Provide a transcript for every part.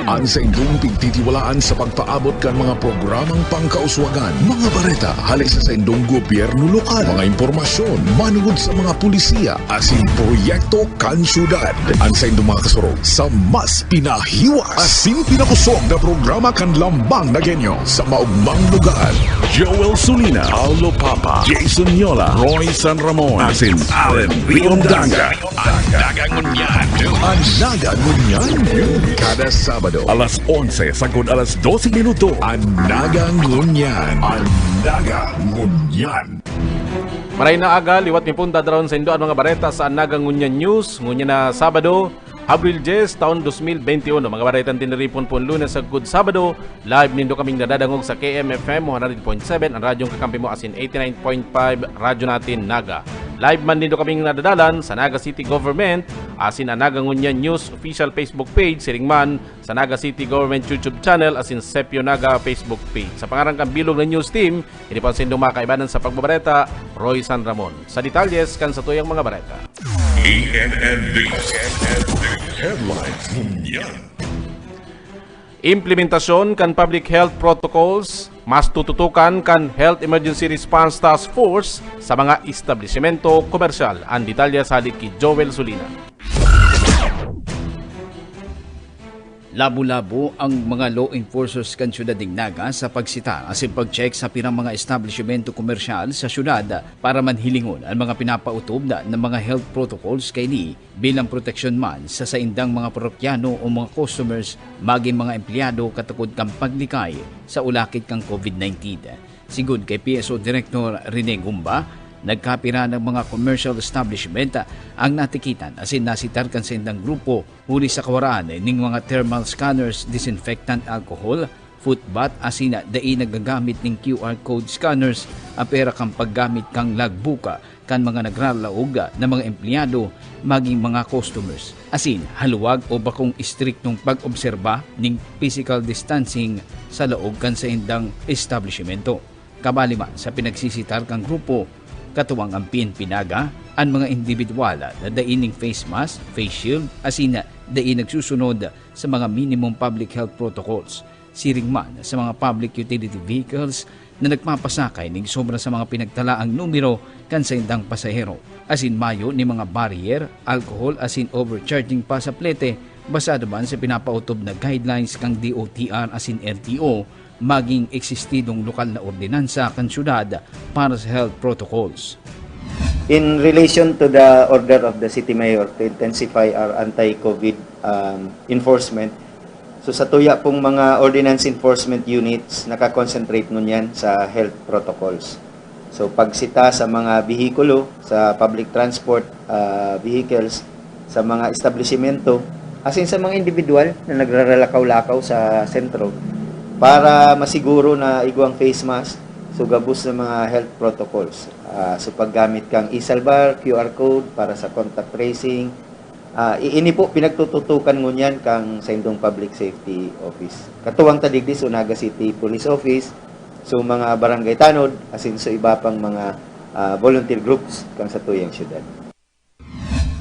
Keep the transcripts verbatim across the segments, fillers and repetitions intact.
An saindong pigtitiwalaan sa pagpaabot kan mga programang pangkauswagan, mga bareta hale sa saindong gobyerno lokal, mga impormasyon manugod sa mga pulisiya asin proyekto kan syudad. An saindong mga kasurog sa mas pinahiwas asin pinakosog na programa kan Lambang na Genyo sa maogmang lugar. Joel Sulina, Paulo Papa, Jason Yola, Roy San Ramon, asin Allen Riondanga. An Naga Ngunyan. An Naga Ngunyan. Kada Sabado. Alas onse sagkod alas dose minuto. An Naga Ngunyan. An Naga Ngunyan. Maray na aga, liwat mi pong dadarawon saindo an mga bareta sa An Naga Ngunyan News. Ngunyan na Sabado, Abril dyes, taon dos mil bente uno. Mga baretang tiniripon pong Lunes sagkod Sabado, live nindo kaming nadadangog sa K M F M one hundred point seven, an radyong kakampi mo, asin eighty-nine point five Radyo Natin Naga. Live man nindo kaming nadadalan sa Naga City Government, asin an Naga Ngunyan News official Facebook page, siring man sa Naga City Government YouTube channel, asin Sepyo Naga Facebook page. Sa pangaran kan bilog na news team, ini po an saindong mga kaibanan sa pagbabareta, Roy San Ramon. Sa detalyes kan satuyang mga bareta. E N N D. Headlines ngunyan. Implementasyon kan public health protocols, mas tututukan kan Health Emergency Response Task Force sa mga establisimento komersyal. An detalye sa hali ki Joel Sulina. Labo-labo ang mga law enforcers kan syudad nin Naga sa pagsita asin pag-check sa pirang mga establisimento komersyal sa syudad para man hilingon an mga pinapaotob na, na mga health protocols kaini bilang proteksyon man sa saindang mga parokyano o mga customers, magin mga empleyado katakod kan paglikay sa ulakit kan COVID nineteen. Sigun kay P S O Director Rene Gumba, nagkapira na mga commercial establishment ang natikitan asin nasitar kan saindang grupo huli sa kawaraan ning mga thermal scanners, disinfectant alcohol, foot bath asin dai nagagamit ning Q R code scanners, apwera kan paggamit kan logbook kan mga nagralaog na mga empleyado magin mga customers, asin haluwag o bakong istriktong pag-obserba ning physical distancing sa laog kan saindang establisimento. Kabali man sa pinagsisitar kan grupo, katuwang an P N P Naga, an mga indibidwal na dai nin face mask, face shield, asin dai nagsusunod sa mga minimum public health protocols, siring man sa mga public utility vehicles na nagpapasakay nin sobra sa mga pinagtalaang numero kan saindang pasahero, asin mayo nin mga barrier, alcohol asin overcharging pa sa plete, basado man sa pinapaotob na guidelines kan D O T R asin L T O, magin eksistidong lokal na ordinansa kan syudad para sa health protocols. In relation to the order of the City Mayor to intensify our anti-COVID, um, enforcement, so sa tuya pong mga ordinance enforcement units, nakakonsentrate ngunyan sa health protocols. So pagsita sa mga behikulo, sa public transport, ah, vehicles, sa mga establisimento, asin sa mga individual na nagraralakaw-lakaw sa sentro para masiguro na igwang face mask, so gabos na mga health protocols. Ah, so paggamit kang e-salbar, Q R code para sa contact tracing, ah, i-, ini po pinagtututukan ngunyan kang saindong Public Safety Office. Katuwang ta digdi so Naga City Police Office, so mga barangay tanod, asin so iba pang mga, ah, volunteer groups kang satuyang syudad.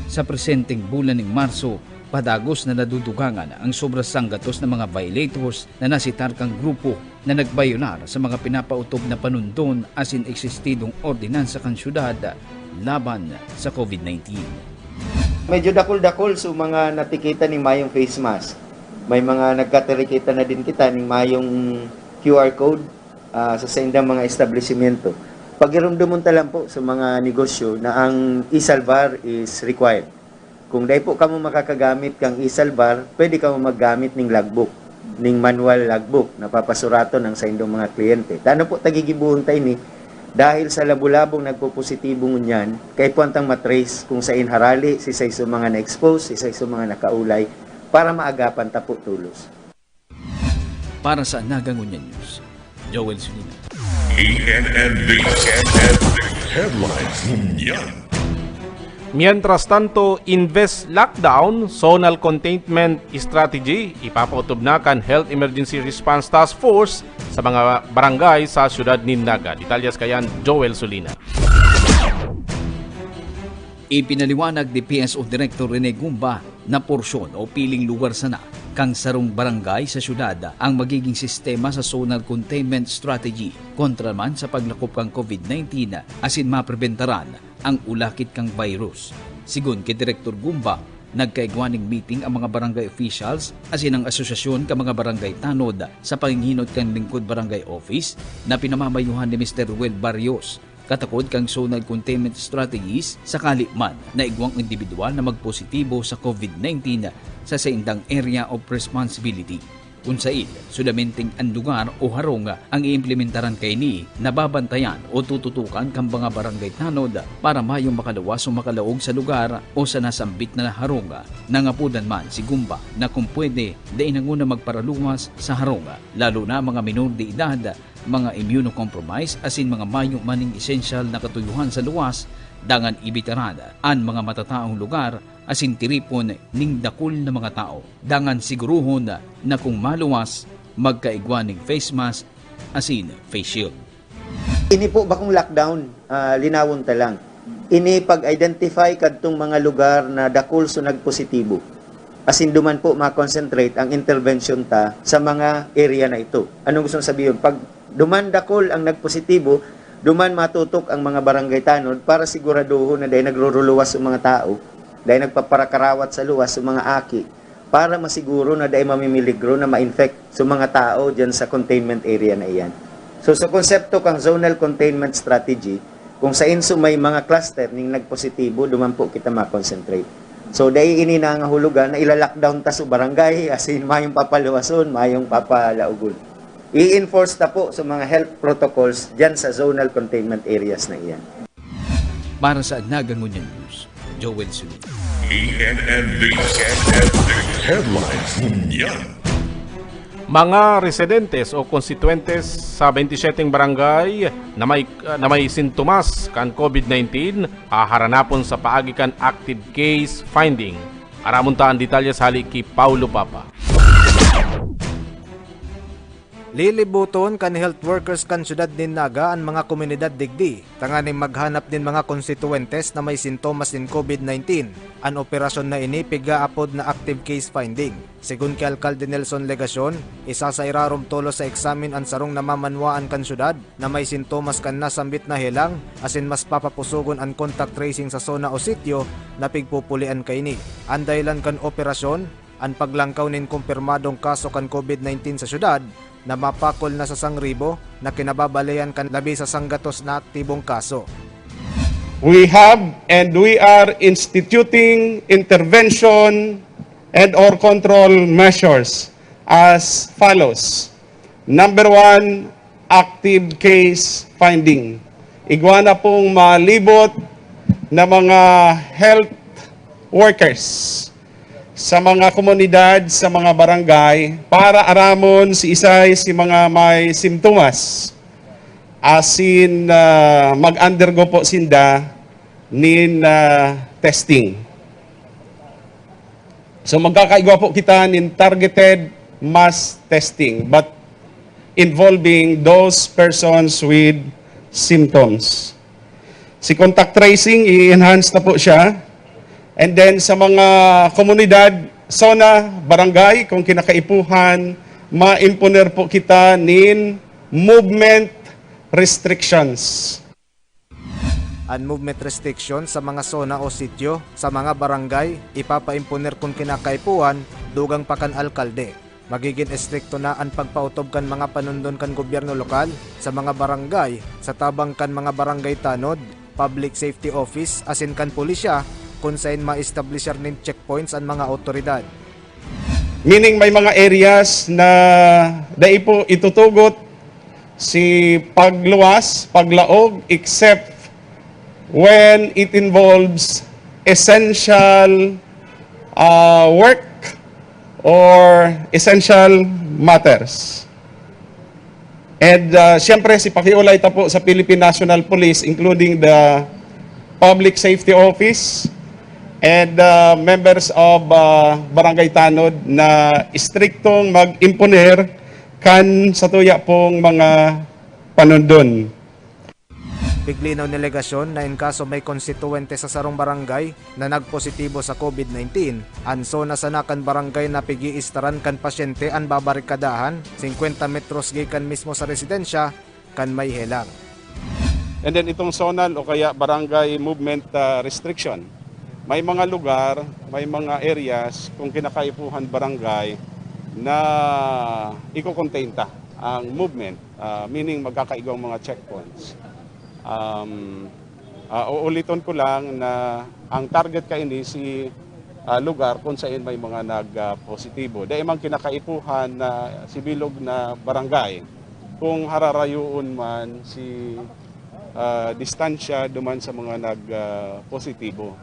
Sa presenteng bulan nin Marso, padagos na nadudugangan ang sobra sanggatos na mga violators na nasitar kan grupo na nagbayolar sa mga pinapaotob na panundon asin eksistidong ordinansa kan syudad laban sa COVID nineteen. Medyo dakul-dakul so mga natikitan nin mayong face mask. May mga nagkatikitan na din kita nin mayong Q R code, ah, sa saindang mga establisimento. Pagirumdomon ta lang po sa mga negosyo na ang e-salbar is required. Kung dai po kamo makakagamit kan e-salbar, pwede kamo maggamit ning logbook, ning manual logbook na papasuraton ang saindong mga kliyente. Ta ano po ta gigibohon ta ini? Dahil sa labo-labong nagpopositibo ngunyan, kaipuhan tang ma-trace kung sain harali, sisay sa mga na-expose, sisay sa mga nakaulay, para maagapan ta po tolos. Para sa Naga Ngunyan News, Joel Sulina. E N N D. Headlines ngunyan. Mientras tanto, Invest Lockdown, Zonal Containment Strategy, ipapaotob na kan Health Emergency Response Task Force sa mga barangay sa siyudad nin Naga. Detalyes kayan, Joel Sulina. Ipinaliwanag ni P S O Director Rene Gumba na porsyon o piling lugar sana kan sarong barangay sa syudad ang magiging sistema sa zonal containment strategy kontra man sa paglakop kan COVID nineteen asin mapribentaran ang ulakit kan virus. Sigon ki Direktor Gumba, nagkaigwa nin meeting ang mga barangay officials asin ang Asosasyon kan mga Barangay Tanod sa panginghinot kan Lingkod Barangay Office na pinamamayuhan ni Mister Ruel Barrios, katakod kan zonal containment strategies sakali man na igwang indibidwal na magpositibo sa COVID nineteen sa saindang area of responsibility. Kun sain, solamente an lugar o harong ang iimplementaran kaini, nababantayan o tututukan kan mga barangay tanod para mayong makaluwas o makalaog sa lugar o sa nasambit na harong. Nangapodan man si Gumba na kung pwede, dai na nguna magparaluwas sa harong, lalo na mga minor de edad, mga immunocompromised asin mga mayo man nin esensyal na katuyohan sa luwas, dangan ibitaran an mga matataong lugar asin tiripon ning dakul na mga tawo. Dangan sigurohon na kung maluwas, magkaigwa nin face mask asin face shield. Ini po bakong lockdown, ah, linawon ta lang. Ini pag-identify kadtong mga lugar na dakul so nagpositibo. Asin duman po ma-concentrate ang intervention ta sa mga area na ito. Anong gustong sabihin? Pag duman dakul ang nagpositibo, duman matutok ang mga barangay tanod para siguraduhon na dai nagruruluwas ang mga tao, dai nagpaparakarawat sa luwas ang mga aki, para masiguro na dai mamimiligro na ma-infect sa mga tao diyan sa containment area na iyan. So, sa konsepto kang zonal containment strategy, kung sain so may mga cluster ning nagpositibo, duman po kita ma-concentrate. So, dai ini nangahulugan na ila-lockdown ta sa barangay, asin mayong papaluwason, mayong papalaogon. I-enforce ta po sa mga health protocols diyan sa zonal containment areas na iyan. Para sa Naga Ngunyan News, Joel Sunil. E N N D Headlines Ngunyan. Mga residentes o konstituyentes sa twenty-seven barangay na may, na may sintomas kan COVID nineteen haharanapon sa paagi kan active case finding. Aramon ta an detalye sa hali ki Paulo Papa. Liliboton kan health workers kan siyudad nin Naga an mga komunidad digdi tanganing maghanap nin mga konstituyentes na may sintomas nin COVID nineteen. An operasyon na ini pigaapod na active case finding. Sigon ki Alkalde Nelson Legacion, isa sa irarom tolos sa eksamen an sarong namamanwaan kan syudad na may sintomas kan nasambit na helang, asin mas papapusogon an contact tracing sa zona o sitio na pigpupulian kaini. An dahilan kan operasyon, an paglangkaw nin kumpirmadong kaso kan COVID nineteen sa syudad na mapakol na sa sangribo na kinababaleyan kan labi sa sanggatos na aktibong kaso. We have and we are instituting intervention and or control measures as follows. Number one, active case finding. Igwa na pong malibot na mga health workers sa mga komunidad, sa mga barangay, para aramon si isay si mga may simptomas. Asin, ah, mag-undergo po sinda nin, ah, testing. So, magkakaigwa po kita nin targeted mass testing, but involving those persons with symptoms. Si contact tracing, i-enhance na po siya. And then, sa mga komunidad, zona, barangay, kung kinakaipuhan, ma-imponer po kita nin movement restrictions. An movement restriction sa mga zona o sitio sa mga barangay ipapaimponer kun kinakaipuhan, dugang pa kan alkalde. Magigin estrikto na an pagpaotob kan mga panundon kan gobyerno lokal sa mga barangay sa tabang kan mga barangay tanod, public safety office asin kan pulisya, kun saen maestablishar nin checkpoints an mga awtoridad. Meaning, may mga areas na dai po itutugot si pagluwas, paglaog, except when it involves essential, ah, work or essential matters. And, ah, siyempre, si pakiulay ta po sa Philippine National Police, including the Public Safety Office and, ah, members of, ah, Barangay Tanod na istriktong mag-imponer kan sa tuya pong mga panundon. Piglinaw ni Legacion na in kaso may konstituwente sa sarong barangay na nagpositibo sa COVID nineteen, an zona sana kan barangay na pig-iistaran kan pasyente an babarikadahan, singkwenta metros gikan mismo sa residensya kan may helang. And then itong zonal o kaya barangay movement, ah, restriction. May mga lugar, may mga areas kung kinakaipuhan barangay na iko-contain ta ang movement, ah, meaning magkakaigwang mga checkpoints. Um, ah, uuliton ko lang na ang target kaini si, ah, lugar kung saan may mga nag, ah, positibo. Dai man kinakaipuhan na si bilog na barangay kung hararayoon man si, ah, distansya duman sa mga nag, ah, positibo.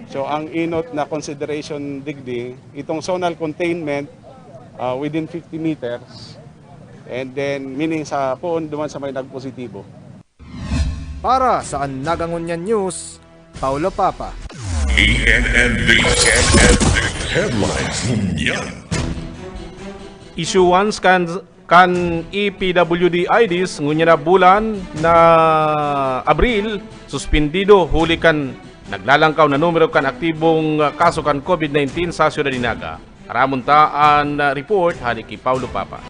So, ang inot na consideration digdi, itong zonal containment, ah, within fifty meters, and then meaning sa poon duman sa may nagpositibo. Para sa An Naga Ngunyan News, Paulo Papa. E N N D, E N N D Headlines Ngunyan. Issuance kan, kan E P W D I Ds ngunyan na bulan na Abril, suspendido huli kan naglalangkaw na numero kan aktibong kaso kan COVID nineteen sa siyudad nin Naga. Aramon ta an, ah, report hali ki Paulo Papa.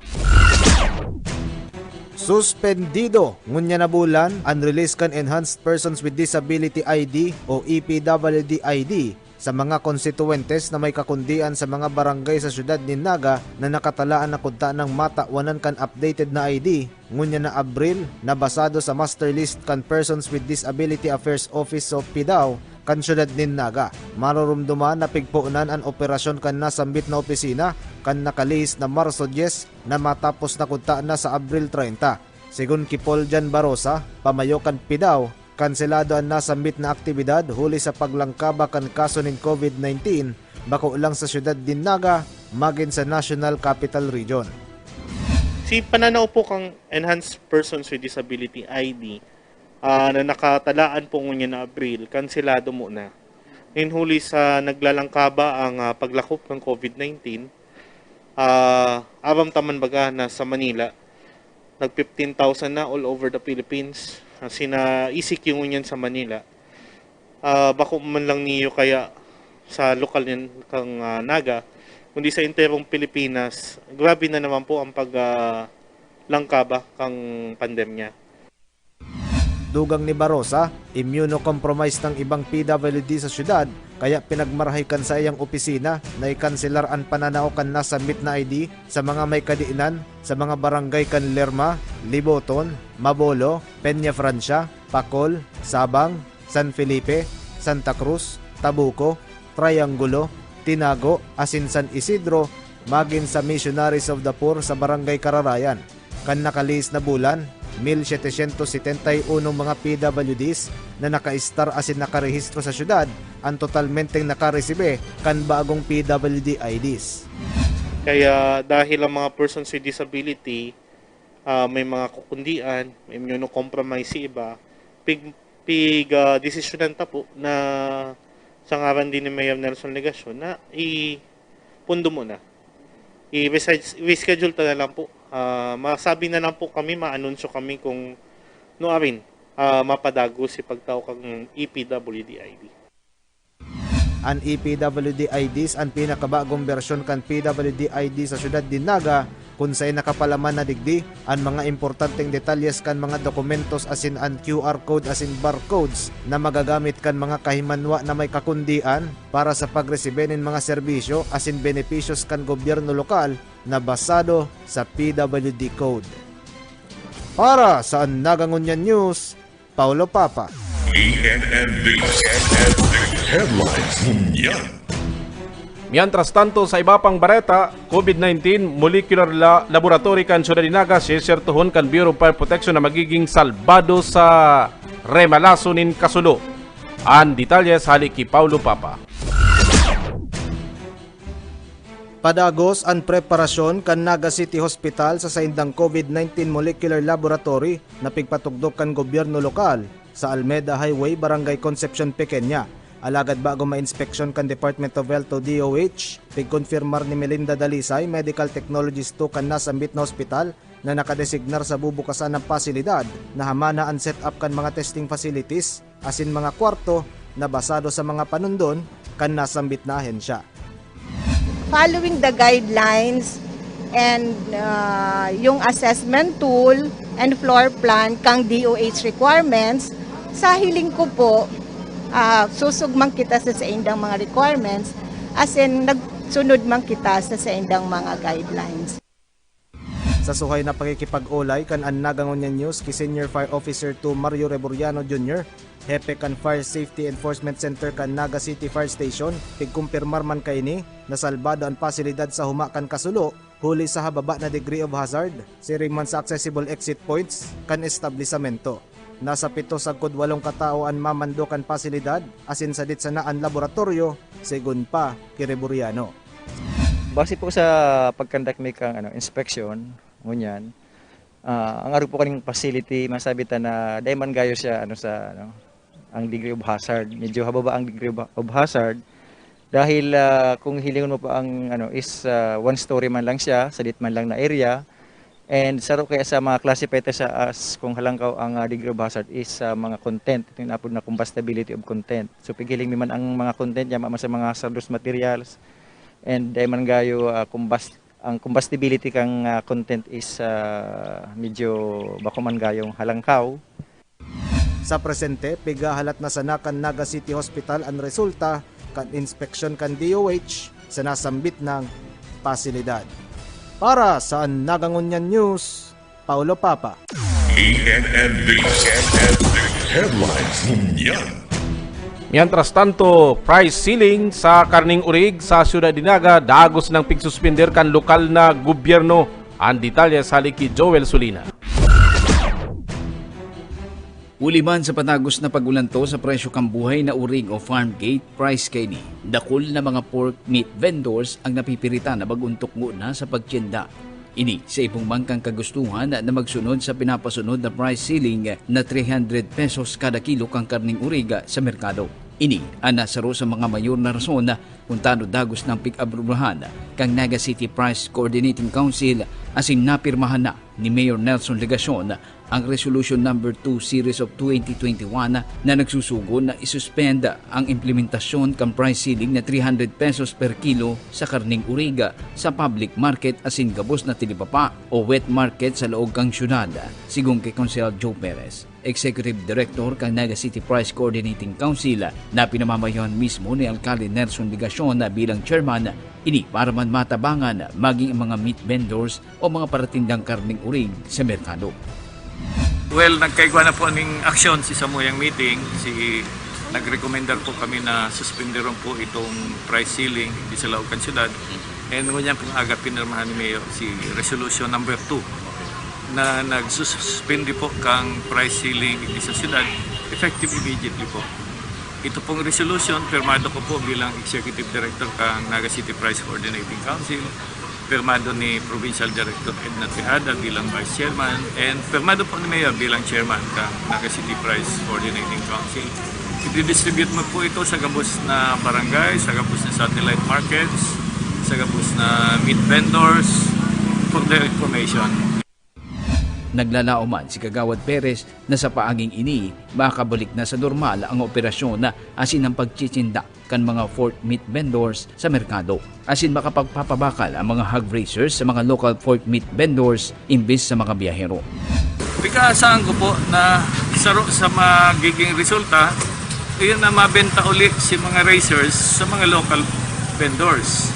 Suspendido ngunyan na bulan an release kan Enhanced Persons with Disability I D o E P W D I D sa mga konstituwentes na may kakundian sa mga barangay sa siyudad nin Naga na nakatalaan na kudtanang matawan kan updated na I D ngunyan na Abril, na basado sa master list kan Persons with Disability Affairs Office o PDAO kan siyudad nin Naga. Maroromdoman na pigponan an operasyon kan nasambit na opisina kan nakalihis na Marso dyes na matapos na kudta na sa Abril treinta. Segun ki Paul Jan Barosa, pamayo kan PDAO, kanselado an nasambit na aktibidad huli sa paglangkaba kan kaso nin COVID nineteen, bako lang sa siyudad nin Naga, magin sa National Capital Region. Si pananao po kang Enhanced Persons with Disability I D, ah, na nakatalaan po ngunyan na Abril, kanselado muna. Nin huli sa naglalangkaba ang, ah, paglakop ng COVID nineteen, ah, aram ta man baga na sa Manila, nag fifteen thousand na all over the Philippines. Ah, sina E C Q ngunyan sa Manila. Ah, bako man lang niyo kaya sa lokal nin kang, ah, Naga, kundi sa enterong Pilipinas, grabe na naman po ang pag, ah, langkaba kang pandemya. Dugang ni Barosa, immunocompromised ang ibang P W D sa siyudad, kaya pinagmarahay kan saiyang opisina na ikanselar an pananao kan nasambit na I D sa mga may kadiinan sa mga barangay kan Lerma, Liboton, Mabolo, Peñafrancia, Pacol, Sabang, San Felipe, Santa Cruz, Tabuco, Triangulo, Tinago, asin San Isidro, magin sa Missionaries of the Poor sa Barangay Kararayan. Kan nakalihis na bulan, mil setecientos setenta y uno mga P W Ds na nakaistar asin nakarehistro sa siyudad an totalmenteng nakaresibe kan bagong P W D I Ds. Kaya dahil ang mga persons with disability, ah, may mga kakundian, may immunocompromised si iba, pig-, pig-, ah, desisyonan ta po na sa ngaran din ni Mayor Nelson Legacion na i-pundo muna. I-resize, reschedule ta na lang po. Ah, masabi na lang po kami, maanunsyo kami kung nuarin, ah, mapadago si pagtao kang E P W D I D. An E P W D I Ds an pinakabagong bersyon kan P W D I D sa siyudad nin Naga, kun saen nakapalaman na digdi an mga importanteng detalyes kan mga dokumentos asin an Q R code asin barcodes na magagamit kan mga kahimanwa na may kakundian para sa pagresibe nin mga serbisyo asin benepisyos kan gobyerno lokal na basado sa P W D Code. Para sa An Naga Ngunyan News, Paulo Papa. E N N D, E N N D Headlines Ngunyan. Mientras tanto, sa iba pang bareta, COVID nineteen Molecular La-, Laboratory kan Siyudad nin Naga, sisertohon kan Bureau of Fire Protection na magiging salbado sa remalaso nin kasulo. An detalye hali ki Paulo Papa. Padagos an preparasyon kan Naga City Hospital sa saindang COVID nineteen Molecular Laboratory na pigpatugdok kan gobyerno lokal sa Almeda Highway, Barangay Concepcion Pequeña. Alagad bago mainspeksyon kan Department of Health o D O H, pigkonfirmar ni Melinda Dalisay, Medical Technologist two kan nasambit na hospital, na nakadesignar sa bubukasan na pasilidad na hamana an set-up kan mga testing facilities asin mga kwarto na basado sa mga panundon kan nasambit na ahensya. Following the guidelines and uh, yung assessment tool and floor plan kang D O H requirements, sa hiling ko po, uh, susugmang kita sa saindang mga requirements, as in, nagsunod man kita sa saindang mga guidelines. Sa suhay na pakikipag-olay kan An Naga Ngunyan News ki Senior Fire Officer two Mario Reboriano Junior, hepe kan Fire Safety Enforcement Center kan Naga City Fire Station, pigkumpirmar man kaini na salbado an pasilidad sa huma kan kasulo huli sa hababa na degree of hazard, siring man sa accessible exit points kan establisamento. Nasa pito sagkod walong katao an mamando kan pasilidad, asin sadit sana an laboratoryo, segun pa ki Reboriano. Base po sa pag-conduct mi kang ano, inspection, ngunyan, ah, ang arog po kaning facility, masabi ta na dai man gayo siya ano sa ano, ang degree of hazard. Medyo hababa ang degree of, of hazard dahil ah, kung hilingon mo pa ang ano is ah, one story man lang siya, sadit man lang na area. And saro kaya sa mga classify ta sa as kung halangkaw ang ah, degree of hazard is sa mga content, ito yung apod na combustibility of content. So pighiling mi man ang mga content niya, mama sa mga hazardous materials, and dai man gayo ah, combust ang combustibility kang ah, content is ah, medyo bako man gayong halangkaw. Sa presente, pigahalat na sana kan Naga City Hospital an resulta kan inspeksyon kan D O H sa nasambit nang pasilidad. Para sa An Naga Ngunyan News, Paulo Papa. E N N B Headlines Ngunyan. Mientras tanto, price ceiling sa karning urig sa Ciudad de Naga dagos nang pigsuspender kan lokal na gobyerno. Ang detalye sa hali ki Joel Solina. Huli man sa patagos na pag-ulanto sa presyo kan buhay na urig o farm gate price kaini, dakul na mga pork meat vendors ang napipiritan na mag-ontok ngona sa pagtienda. Ini sa ibong man kan kagustuhan na magsunod sa pinapasunod na price ceiling na three hundred pesos kada kilo kan karning urig sa merkado. Ini an nasaro sa mga mayor na rason kung tano dagos nang pig-aprobahan kan Naga City Price Coordinating Council asin napirmahan na ni Mayor Nelson Legacion ang Resolution Number two Series of twenty twenty-one na nagsusugo na isuspend ang implementasyon kan price ceiling na three hundred pesos per kilo sa karning urig sa public market asin gabos na talipapa o wet market sa laog kan syudad, sigon ki Konsehal Joe Perez, Executive Director kan Naga City Price Coordinating Council na pinamamayohan mismo ni Alkalde Nelson Legacion bilang chairman. Ini para man matabangan maging ang mga meat vendors o mga paratindang karneng urig sa merkado. Well, nagkaigwa na po ning aksyon si samuyang meeting, si nagrekomendar po kami na suspenderon po itong price ceiling di sa laog kan syudad. And ngunyan pong aga pinirmahan ni Mayor si Resolution Number two na nagsususpende po kang price ceiling di sa syudad, effective immediately po. Ito pong resolution, pirmado ko po bilang Executive Director kang Naga City Price Coordinating Council, pirmado ni Provincial Director Edna Tejada bilang Vice Chairman, and pirmado po ni Mayor bilang Chairman kang Naga City Price Coordinating Council. I-distribute mo po ito sa gabos na barangay, sa gabos na satellite markets, sa gabos na meat vendors for their information. Naglalaom man si Kagawad Perez na sa paaging ini, makabalik na sa normal ang operasyon asin ang pagtitinda kan mga pork meat vendors sa merkado. Asin makapagpapabakal ang mga hog raisers sa mga local pork meat vendors imbis sa mga biyahero. Pikaasahan ko po na saro sa magiging resulta, iyon na mabenta uli si mga raisers sa mga local vendors.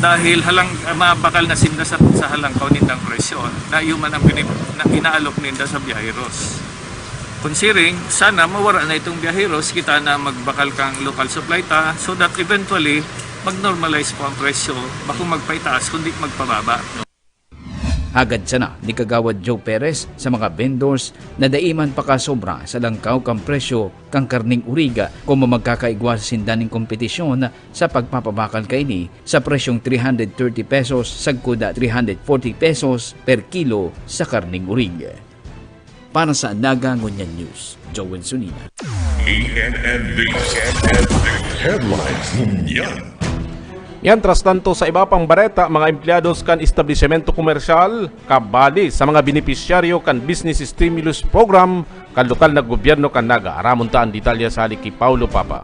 Dahil halang, mabakal na sinda sa, sa halangkaw nindang presyo na iyo man ang pinip, na inaalok ninda sa biyaheros. Considering, sana mawara na itong biyaheros, kita na magbakal kang local supply ta so that eventually mag-normalize po ang presyo, bako magpaitaas kundi magpababa. No? Hagad sana ni Kagawad Joe Perez sa mga vendors na dai man pakasobra sa langkaw kan presyo kan karneng urig kung magkakaigwa sinda nin kompetisyon sa pagpapabakal kaini sa presyong three hundred thirty pesos sagkod three hundred forty pesos per kilo sa karneng urig. Para sa Naga Ngunyan News, Joel Sunina. E N N B Headlines Ngunyan. Mientras tanto, sa iba pang bareta, mga empleyados kan establisimento komersyal, kabali sa mga benepisyaryo kan Business Stimulus Program kan lokal na gobyerno kan Naga. Aramon ta an detalye sa hali ki Paulo Papa.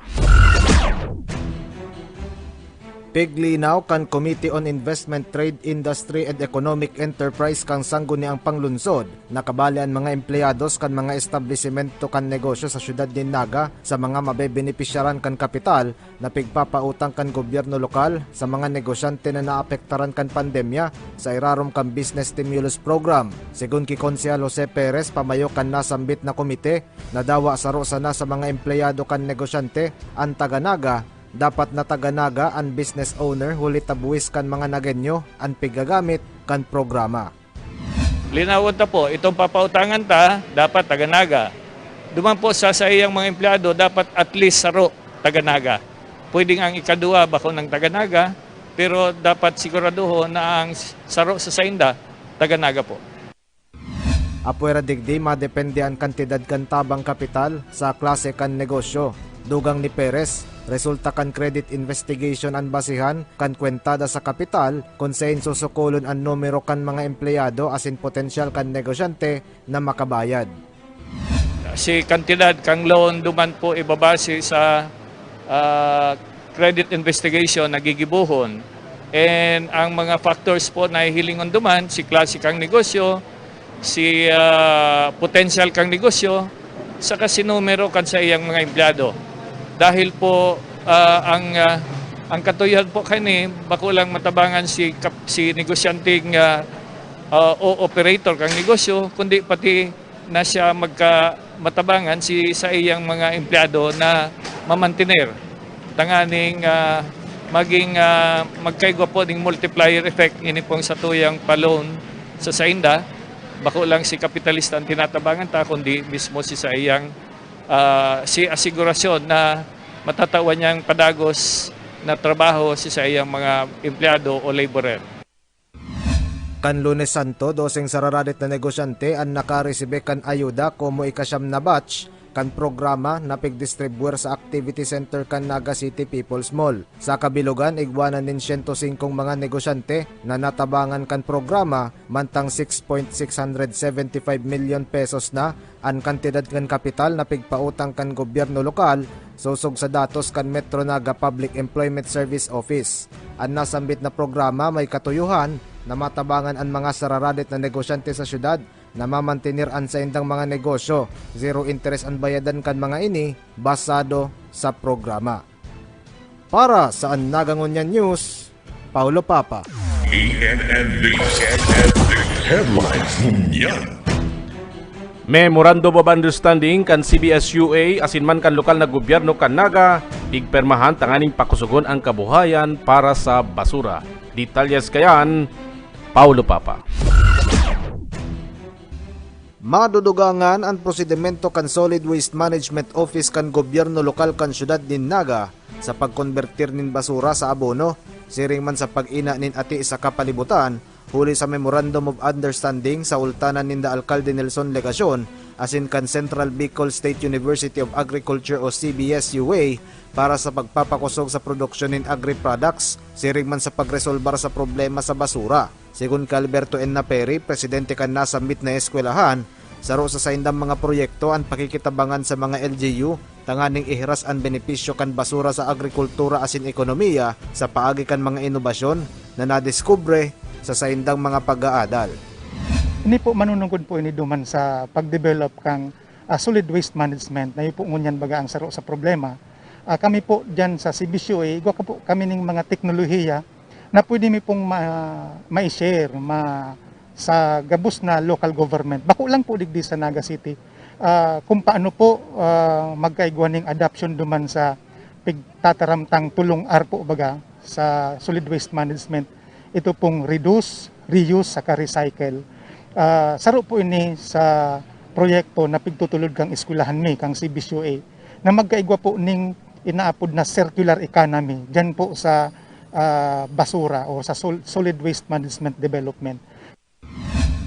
Piglinaw kan Committee on Investment, Trade, Industry and Economic Enterprise kan Sangguniang Panglungsod na kabali an mga empleyados kan mga establisimento kan negosyo sa siyudad nin Naga sa mga mabebenepisyaran kan kapital na pigpapautang kan gobyerno lokal sa mga negosyante na naapektaran kan pandemya sa irarom kan Business Stimulus Program. Segun ki Konsehal Jose Perez, pamayo kan nasambit na komite, nadawa saro sana sa mga empleyado kan negosyante an taga Naga. Dapat na taga Naga an business owner, huli ta buwis kan mga Nagueño an piggagamit kan programa. Linawon ta po, itong papautangan ta, dapat taga Naga. Duman po sa saiyang mga empleyado, dapat at least saro taga Naga. Pwedeng ang ikaduwa bako ng taga Naga, pero dapat siguraduhon na ang saro sa sainda, taga Naga po. Apwera digdi, madepende an kantidad kan tabang kapital sa klase kan negosyo. Dugang ni Perez, resulta kan credit investigation an basehan kan kwentada sa kapital kun saen susukolon an numero kan mga empleyado asin potensyal kan negosyante na makabayad. Si kantidad kang loan duman po ibabase sa, ah, credit investigation na gigibohon. And ang mga factors po na hihilingon duman, si klase kang negosyo, si, ah, potensyal kang negosyo, saka si numero kan saiyang mga empleyado. Dahil po, ah, ang, ah, ang katuyohan po kaini, bako lang matabangan si kap-, si negosyanteng, ah, ah, o operator kang negosyo, kundi pati na siya magka-, matabangan si saiyang mga empleyado na mamantener, tanganing, ah, maging, ah, magkaigwa po ning multiplier effect ini pong satuyang pa-loan sa sainda. Bako lang si kapitalista ang tinatabangan ta, kundi mismo si saiyang, ah, si asigurasyon na matatawan niyang padagos na trabaho si saiyang mga empleyado o laborer. Kan Lunes Santo, doseng sararadit na negosyante an nakaresibe kan ayuda komo ikasyam na batch kan programa na pigdistribuer sa Activity Center kan Naga City People's Mall. Sa kabilogan, igwa na nin siyento singkong mga negosyante na natabangan kan programa, mantang six point six hundred seventy five milyon pesos na an kantidad kan kapital na pigpautang kan gobyerno lokal, sosog sa datos kan Metro Naga Public Employment Service Office. An nasambit na programa may katuyohan na matabangan an mga sararadit na negosyante sa syudad na mamantener an saindang mga negosyo. Zero interes an bayadan kan mga ini, basado sa programa. Para sa An Naga Ngunyan News, Paulo Papa. E N N News. Headlines ngunyan. Memorandum of Understanding kan C B S U A asin man kan lokal na gobyerno kan Naga, pigpermahan tanganing pakusogon ang kabuhayan para sa basura. Detalyes kayan, Paulo Papa. Madudugangan an prosedimento kan Solid Waste Management Office kan gobyerno lokal kan syudad nin Naga sa pagkonbertir nin basura sa abono, siring man sa pag-ina nin ati sa kapalibutan, huli sa Memorandum of Understanding sa ultanan ninda Alkalde Nelson Legacion asin kan Central Bicol State University of Agriculture o C B S U A para sa pagpapakosog sa produksyon nin agri-products, siring man sa pagresolbar sa problema sa basura. Segun ki Alberto N. Naperi, presidente kan nasambit na eskwelahan, saro sa saindang mga proyekto an pakikitabangan sa mga L G U tanganing ihiras an benepisyo kan basura sa agrikultura asin ekonomiya sa paagi kan mga inobasyon na nadiskubre sa saindang mga pag-aadal. Ini po, manunungod po ini duman sa pag-develop kan, ah, solid waste management, na iyo po ngunyan baga ang saro sa problema. Ah, kami po diyan sa C B C U A, igwa ka po kami ning mga teknolohiya na pwede mi pong ma-, ma-share, ma-, sa gabos na local government. Bako lang po digdi sa Naga City, ah, kung paano po, ah, magkaigwa ning adoption duman sa pigtataramtang tulong R po baga sa solid waste management. Ito pong reduce, reuse, saka recycle. Ah, saro po ini sa proyekto na pigtutulod kang eskwelahan mi, kang C B C U A, na magkaigwa po ning inaapod na circular economy diyan po sa, ah, basura o sa sol-, solid waste management development.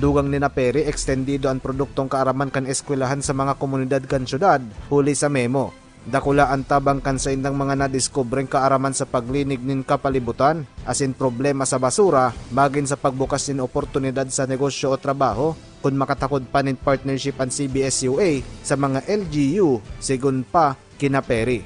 Dugang ni Naperi, ekstendido an produktong kaaraman kan eskwelahan sa mga komunidad kan syudad, huli sa memo. Dakula an tabang kan saindang mga nadiskubreng kaaraman sa paglinig nin kapalibutan, asin problema sa basura, magin sa pagbukas nin oportunidad sa negosyo o trabaho, kun makatakod pa nin partnership an C B S U A sa mga L G U, sigon pa kina Perry.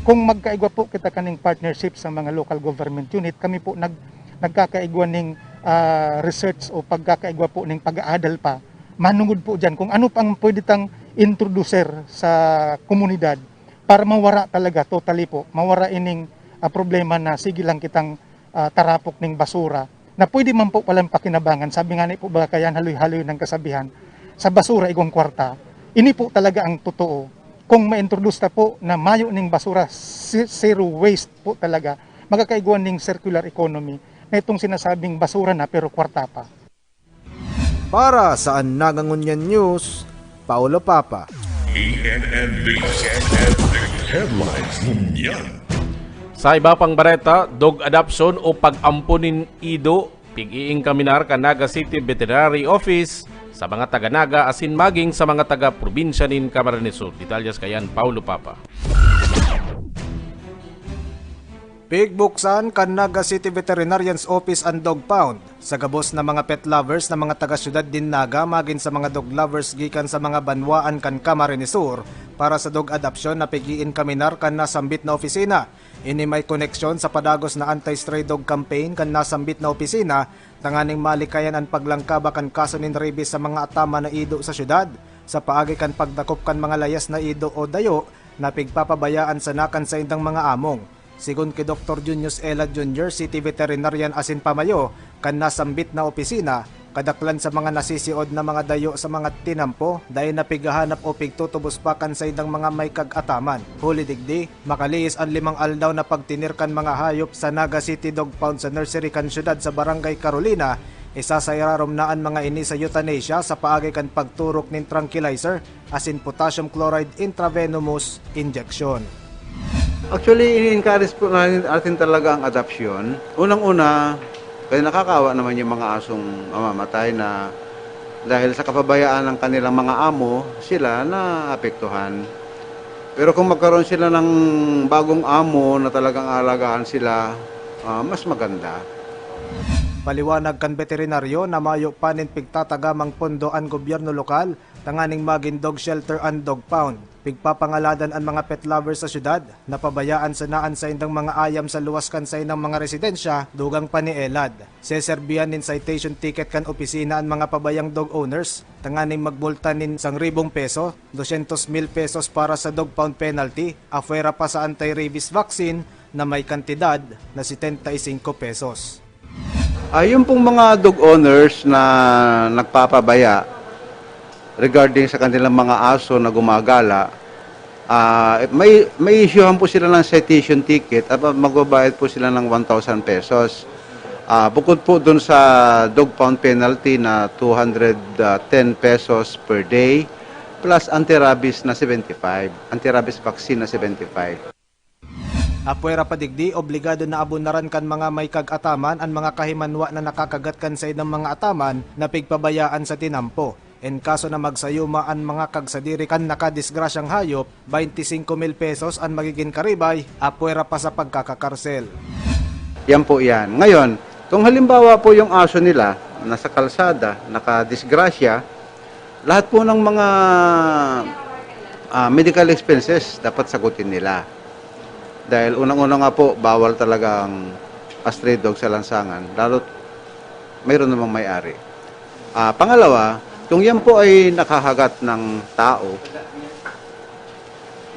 Kung magkaigwa po kita kaning partnership sa mga local government unit, kami po nag-, nagkakaigwa ning, ah, research o pagkakaigwa po ning pag-aadal pa. Manungod po diyan kung ano pang pwede tang introducer sa komunidad para mawara talaga, totally po, mawara ining, ah, problema na sige lang kitang, ah, tarapok ning basura na pwede man po palang pakinabangan. Sabi nga ni po, baka yan haloy-haloy ng kasabihan, sa basura igwang kwarta. Ini po talaga ang totoo. Kung ma-introduce ta po na mayo ning basura, si-, zero waste po talaga, magkakaigwa ning circular economy na itong sinasabing basura na pero kwarta pa. Para sa An Naga Ngunyan News, Paulo Papa. E N N B, E N N B Headlines Ngunyan. Sa iba pang bareta, dog adoption o pag-ampon nin ido, pig-iingkaminar kan Naga City Veterinary Office sa mga taga Naga asin maging sa mga taga probinsya nin Camarines Sur. Detalyes kaiyan, Paulo Papa. Pigbuksan kan Naga City Veterinarian's Office an dog pound sa gabos na mga pet lovers na mga taga-syudad nin Naga magin sa mga dog lovers gikan sa mga banwaan kan Camarines Sur para sa dog adoption na pig-iinkaminar kan nasambit na opisina. Ini may koneksyon sa padagos na anti-stray dog campaign kan nasambit na opisina tanganing malikayan an paglangkaba kan kaso nin rabies sa mga ataman na ido sa syudad, sa paagi kan pagdakop kan mga layas na ido o dayo na pigpapabayaan sana kan saindang mga among. Sigon ki Doktor Junius Ela Junior, City Veterinarian asin pamayo kan nasambit na opisina, kadaklan sa mga nasisiod na mga dayo sa mga tinampo, dai na pighahanap o pigtutubos pa kan saindang mga may kag-ataman. Huli digdi, makaliis an limang aldaw na pagtinir kan mga hayop sa Naga City Dog Pound sa nursery kan syudad sa Barangay Carolina, isa sa irarom na an mga ini sa euthanasia sa paagi kan pagturok nin tranquilizer asin potassium chloride intravenous injection. Actually, ini-encourage po natin, natin talaga ang adoption. Unang-una, kaya nakakaawa naman yung mga asong mamamatay na dahil sa kapabayaan ng kanilang mga amo, sila naapektuhan. Pero kung magkaroon sila ng bagong amo na talagang aalagaan sila, ah, mas maganda. Paliwanag kan veterinaryo na mayo pa nin pigtatagamang pondo an gobyerno lokal tanganing magin dog shelter an dog pound. Pigpapangaladan an mga pet lovers sa syudad na pabayaan sana an saindang mga ayam sa luwas kan saindang mga residensya dugang pa ni Elad. Seserbihan nin citation ticket kan opisina an mga pabayang dog owners tanganing magmulta nin sarong ribong peso, dosyentos mil pesos para sa dog pound penalty, apwera pa sa anti-rabies vaccine na may kantidad na setenta y cinco pesos. Ah, yung pong mga dog owners na nagpapabaya regarding sa kanilang mga aso na gumagala, ah, may, may issuehan po sila ng citation ticket at magbabayad po sila ng one thousand pesos. Ah, bukod po dun sa dog pound penalty na two hundred ten pesos per day, plus anti-rabies na seventy-five, anti-rabies vaccine na seventy-five. Apwera pa digdi, obligado na abonaran kan mga may kag-ataman an mga kahimanwa na nakakagat kan saindang mga ataman na pigpabayaan sa tinampo. En kaso na magsayuma an mga kagsadiri kan nakadisgrasyang hayop, baynti singko mil pesos an magigin karibay, apwera pa sa pagkakakarsel. Yan po yan. Ngayon, kung halimbawa po yung aso nila nasa kalsada, nakadisgrasya, lahat po ng mga, ah, medical expenses dapat sagutin nila. Dahil unang-una nga po, bawal talaga ang stray dog sa lansangan, lalo't mayroon namang may-ari. Ah, pangalawa, kung yan po ay nakahagat ng tao,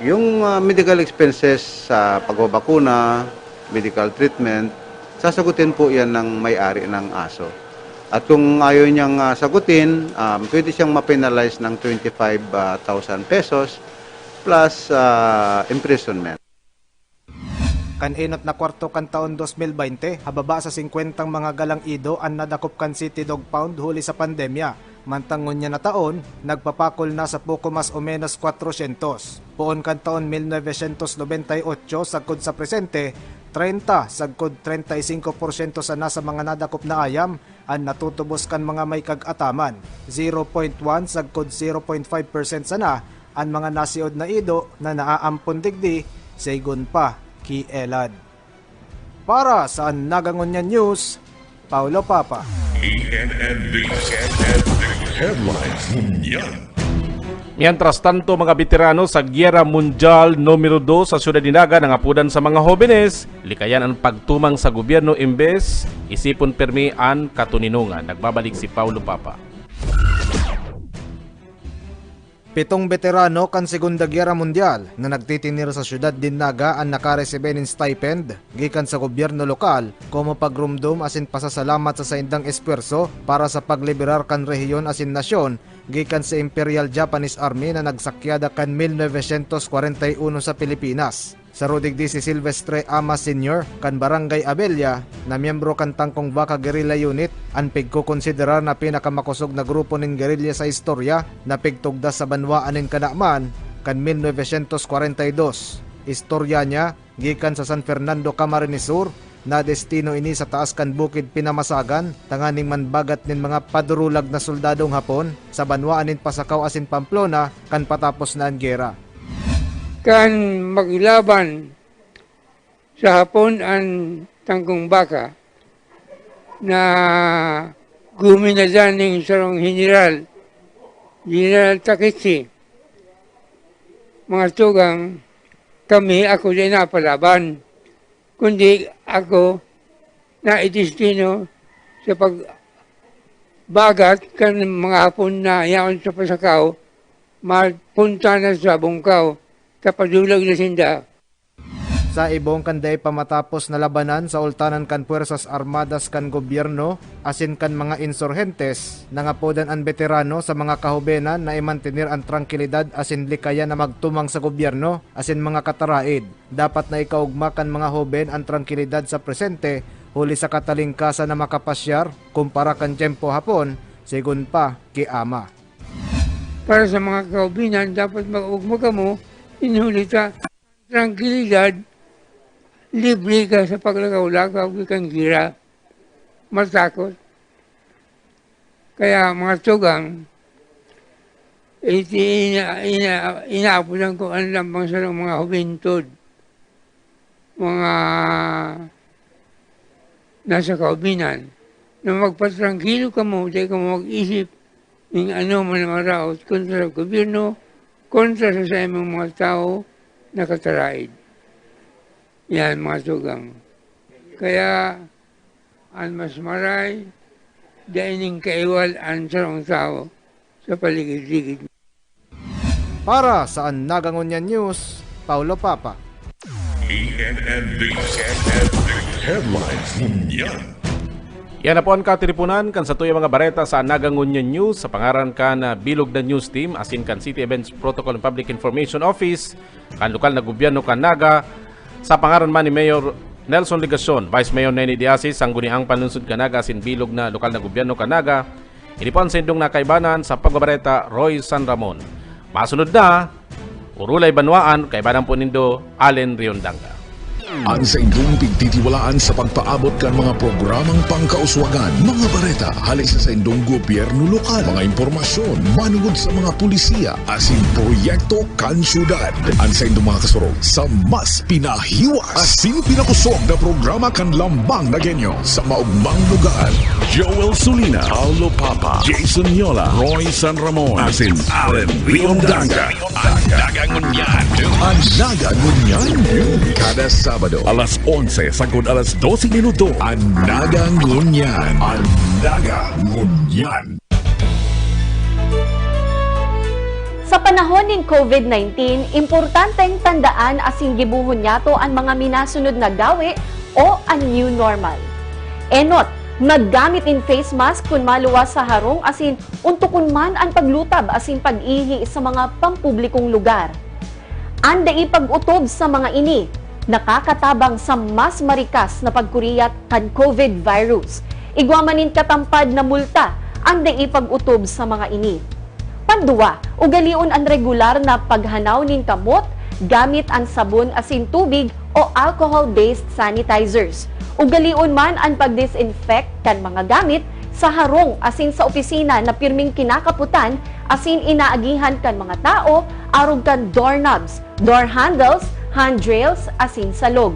yung, ah, medical expenses sa pagbabakuna, medical treatment, sasagutin po yan ng may-ari ng aso. At kung ayaw niyang, ah, sagutin, um, pwede siyang ma-penalize ng twenty-five thousand pesos plus, ah, imprisonment. Kan enot na kwarto kan taon dos mil baynte, hababa sa singkwentang mga galang ido an nadakop kan City Dog Pound huli sa pandemya. Mantang ngunyan na taon, nagpapakol na sa poko mas o menos kwatrosyentos. Poon kan taon mil novecientos nobenta y ocho sagkod sa presente, treinta sagkod treinta y cinco porsyento sana sa mga nadakop na ayam an natutubos kan mga may kag-ataman, zero point one sagkod zero point five percent sana An mga nasiod na ido na naaampon digdi, sigon pa ki Elad. Para sa Naga Ngunyan News, Paulo Papa. E N N D, E N N D Headlines Ngunyan. Mientras tanto, mga beterano sa Gyera Mundyal Numero dos sa siyudad ni Naga nangapodan sa mga hobenes, likayan an pagtumang sa gobyerno imbes isipon pirmi an katoninongan. Nagbabalik si Paulo Papa. Pitong beterano kan Segunda Guerra Mundial na nagtitinir sa siyudad nin Naga an nakaresibi nin stipend gikan sa gobyerno lokal, komo pagromdom asin pasasalamat sa saindang espuwerso para sa pagliberar kan rehiyon asin nasyon gikan sa Imperial Japanese Army na nagsakyada kan mil novecientos kwarenta y uno sa Pilipinas. Saro digdi si Silvestre Ama Senior kan Barangay Abella, na miyembro kan Tangkong Baka Guerrilla Unit, an pigkokonsiderar na pinakamakosog na grupo nin guerrilla sa istorya na pigtugda sa banwaan nin Kanaman kan mil novecientos kwarenta y dos. Istorya niya, gikan sa San Fernando, Camarines Sur, na destino ini sa taas kan Bukid Pinamasagan, tanganing manbagat nin mga padurulag na soldadong Hapon sa banwaan nin Pasacao asin Pamplona kan patapos na an gera. Kan maglaban sa Hapon an Tangkong Baka, na guminadan ning sarong general, General Takechi. Mga tugang, kami, ako di napalaban, kundi ako naidestino sa pagbagat kan mga Hapon na yaon sa Pasacao, mapunta na sa Bungkaw, tapadulag na sinda. Sa ibong kan dai pa matapos na labanan sa ultanan kan Puwersas Armadas kan gobyerno asin kan mga insurhentes, nangapodan an beterano sa mga kahobenan na imantener an trangkilidad asin likayan na magtumang sa gobyerno asin mga kataraid. Dapat na ikaogma kan mga hoben an trangkilidad sa presente huli sa katalingkasan na makapasyar kumpara kan tiyempo Hapon, sigon pa ki Ama. Para sa mga kahobenan, dapat mag-ogma kamo, inhuli ta trangkilidad, libre ka sa paglakaw-lakaw gikan gera, matakot. Kaya, mga tugang, iti ina-, ina-, inaapodan ko an lambang sarong mga hubentod, mga nasa kahobenan, na magpatrangkilo kamo, dai kamo mag-isip nin anoman na maraot kontra sa gobyerno, kontra sa saimong mga tawo na kataraid. Yan, mga tugang. Kaya, an mas maray, dai nin kaiwal an sarong tawo sa paligid-ligid. Para sa Naga Ngunyan News, Paulo Papa. E N N D, E N N D Headlines Ngunyan. Yan na po an katiriponan kan satuyang mga bareta sa Naga Ngunyan News, sa pangaran kan, ah, Bilog na News Team, asin kan City Events Protocol and Public Information Office, kan lokal na gobyerno kan Naga, sa pangaran man ni Mayor Nelson Legacion, Vice Mayor Neni Diasis, Sangguniang Panlungsod kan Naga, asin bilog na lokal na gobyerno kan Naga, ini po an saindong nakaibanan sa pagbabareta, Roy San Ramon. Masunod na, Orolay Banwaan, kaibanan po nindo, Allen Riondanga. An saindong pigtitiwalaan sa pagpaabot kan mga programang pangkauswagan, mga bareta, hali sa saindong gobyerno lokal, mga impormasyon manungod sa mga pulisiya, asin proyekto kan syudad. An saindong mga kasurog sa mas pinahiwas asin pinakosog na programa kan Lambang Nagueño sa maogmang lugar. Joel Sulina, Paulo Papa, Jason Yola, Roy San Ramon, asin Allen Riondanga. An Naga Ngunyan. An Naga Ngunyan. Kada Sabado, alas onse sagkod alas dose minuto. An Naga Ngunyan. An Naga Ngunyan. Sa panahon nin COVID nineteen, importanteng tandaan asin gibohon niyato an mga minasunod na gawe o an new normal. Enot, maggamit nin face mask kun maluwas sa harong asin ontokon man an paglutab asin pag-ihi sa mga pampublikong lugar. An dai pag-otob sa mga ini nakakatabang sa mas marikas na pagkuriyat kan COVID virus. Igwa man nin katampad na multa an dai pag-otob sa mga ini. Panduwa, ugalion an regular na paghanaw nin kamot gamit an sabon asin tubig o alcohol-based sanitizers. Ugalion man an pag-disinfect kan mga gamit sa harong asin sa opisina na pirming kinakapotan asin inaagihan kan mga tawo arog kan doorknobs, door handles, handrails, asin salog.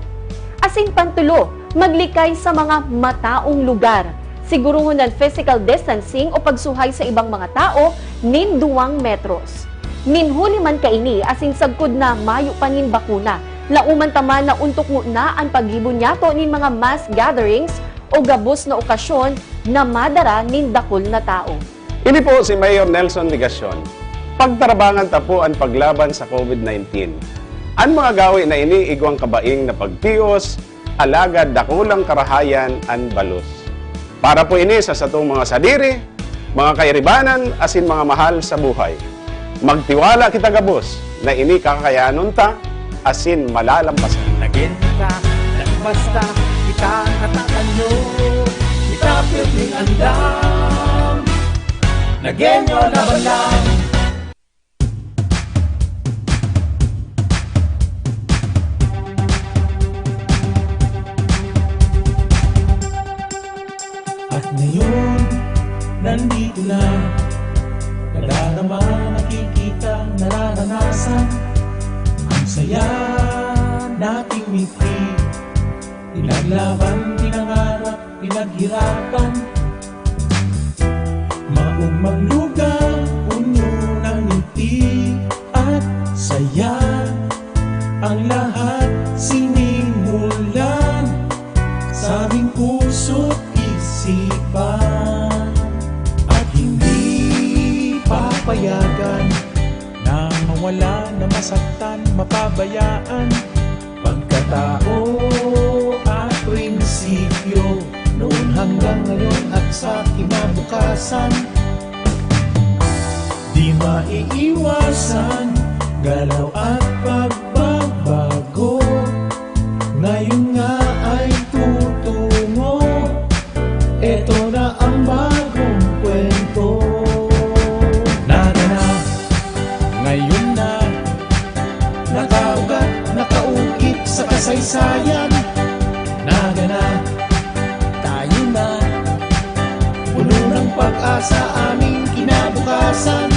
Asin pantolo, maglikay sa mga mataong lugar. Siguruhon an physical distancing o pagsuhay sa ibang mga tawo nin duwang metros. Nin huli man kaini asin sagkod na mayo pa nin bakuna, laoman ta man na ontok ngona an paggibo niyato nin mga mass gatherings o gabos na okasyon na madara nin dakul na tawo. Ini po si Mayor Nelson Legacion. Pagtarabangan ta po an paglaban sa COVID nineteen. An mga gawe na ini igwang kabaing na pagtios, alagad dakulang karahayan an balos. Para po ini sa satong mga sadiri, mga kairibanan, asin mga mahal sa buhay. Magtiwala kita gabos na ini kakayanon ta, asin malalampasan. Nagenta, nagbasta, kita natatanyo, kita pirming andam. Nagenyo laban lang. At ngayon, nandito na. Nadarama, nakikita, nararanasan. Ang saya nating mitri. Pinaglaban, pinangarap, pinaghirapan. Maugmang lugaw, puno ng ngiti at saya. Ang lahat sinimulan sa aming puso't isipan. At hindi papayagan na mawala, na masaktan, mapabayaan. Pagkatao at prinsipyo, noon hanggang ngayon at sa kinabukasan. Di maiiwasan, galaw at pagbabago. Ngayon nga ay tutungo. Eto na ang bagong kwento. Nagana, ngayon na. Nakaugat, nakaukit sa kasaysayan. Nagana, tayo na. Puno ng pag-asa aming kinabukasan.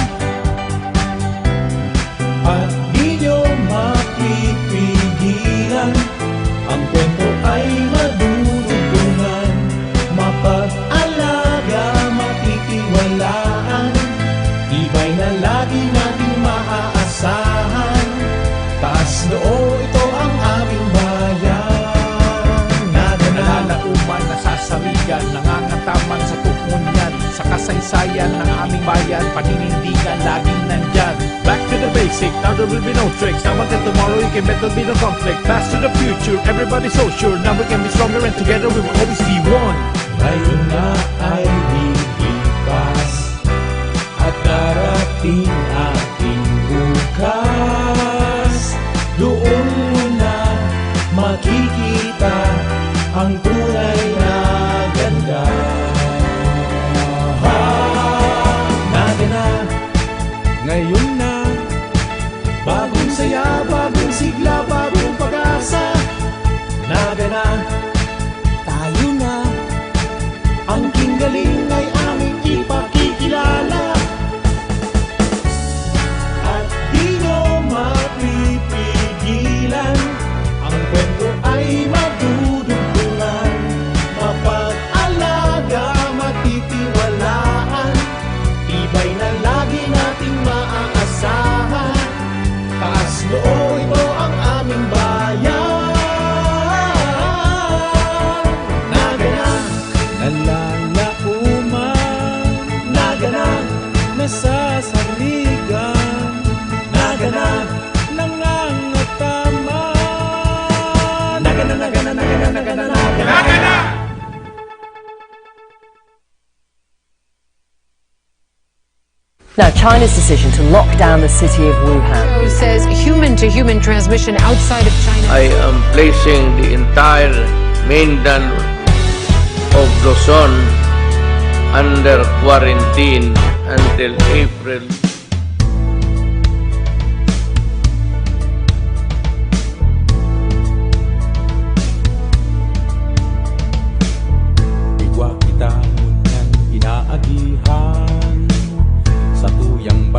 At di nyo mapipigilan. Ang kwento ay madudugtungan, mapag-alaga, matitiwalaan. Tibay na lagi nating maaasahan. Taas noo, ito ang aming bayan. Nagana, nalalaoman, nasasarigan, nangangataman sa tukngon niyan. Sa kasaysayan ng aming bayan, paninindigan, laging nandyan. Back to the basic, now there will be no tricks. Now until tomorrow, you can bet there'll be no conflict. Pass to the future, everybody so sure. Now we can be stronger and together we will always be one. Ngayon na ay lilipas at darating ating bukas. Doon mo na makikita ang tunay na ganda. Nagana, ngayon na. Bagong saya, bagong sigla, bagong pag-asa. Nagana, tayo na. Ang king galing ay aming ipakikilala. At di nyo mapipigilan. Ang kwento ay madudugtungan. Mapag-alaga, matitiwalaan. Tibay na lagi nating maaasahan. Taas noo, ito ang aming bayan. Nagana, nalalaoman. Nagana, nasasarigan. Nagana, nangangataman. Nagana, nagana, nagana, nagana, nagana. Nagana! Now, China's decision to lock down the city of Wuhan. Says human-to-human transmission outside of China. I am placing the entire mainland of Luzon under quarantine until April. Igwa kita ngunyan inaagihan, satuyang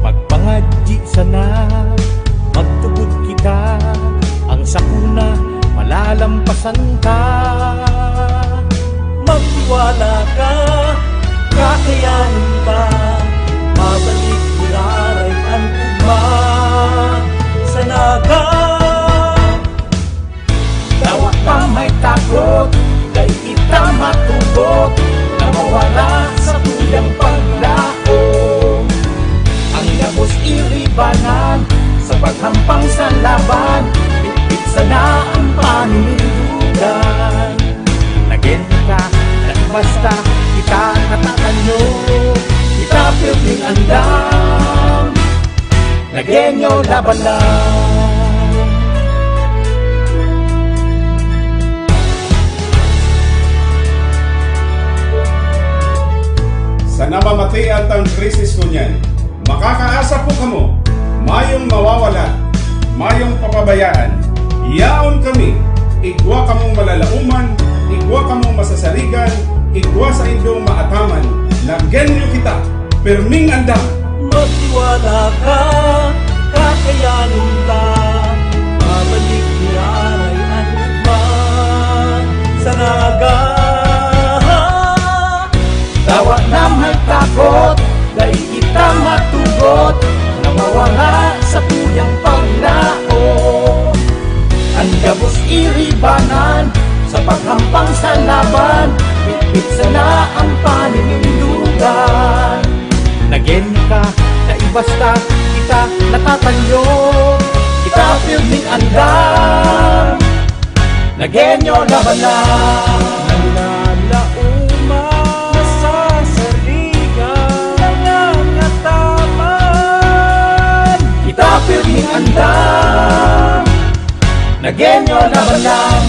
Magpangadyi sana, magtubod kita, ang sakuna malalampasan ta. Magtiwala ka, kakayanin ta, babalik giraray an ugma sa Naga. Dawa pa may takot, dai kita matubot, na mawala sa tuyang paglaom. Ang gabos iribanan, sa paghampang sa laban, bitbit sana ang paninindugan. Nagin ka, nagbasta, kita natatanyo, kita pirming andam. Nagenyo laban lang. Sa namamatian tang krisis ngunyan, makakaasa po kamo, mayong mawawala, mayong papabayaan. Yaon kami, igwa kamong malalaoman, igwa kamong masasarigan, igwa saindong maataman. Nagenyo kita, pirming andam. Magtiwala ka, kakayanin ta, babalik giraray an ugma sa Naga. Dawa na may takot, dai kita matubot, na mawala sa tuyang paglaom. Ang gabos iribanan, sa paghampang sa laban, bitbit sana ang paninindugan. Nagin ka, naibasta, kita natatanyo, kita pirming andam. Nagenyo laban lang. Nalalaoman, nasasarigan, nangangataman. Kita pirming andam. Nagenyo laban lang.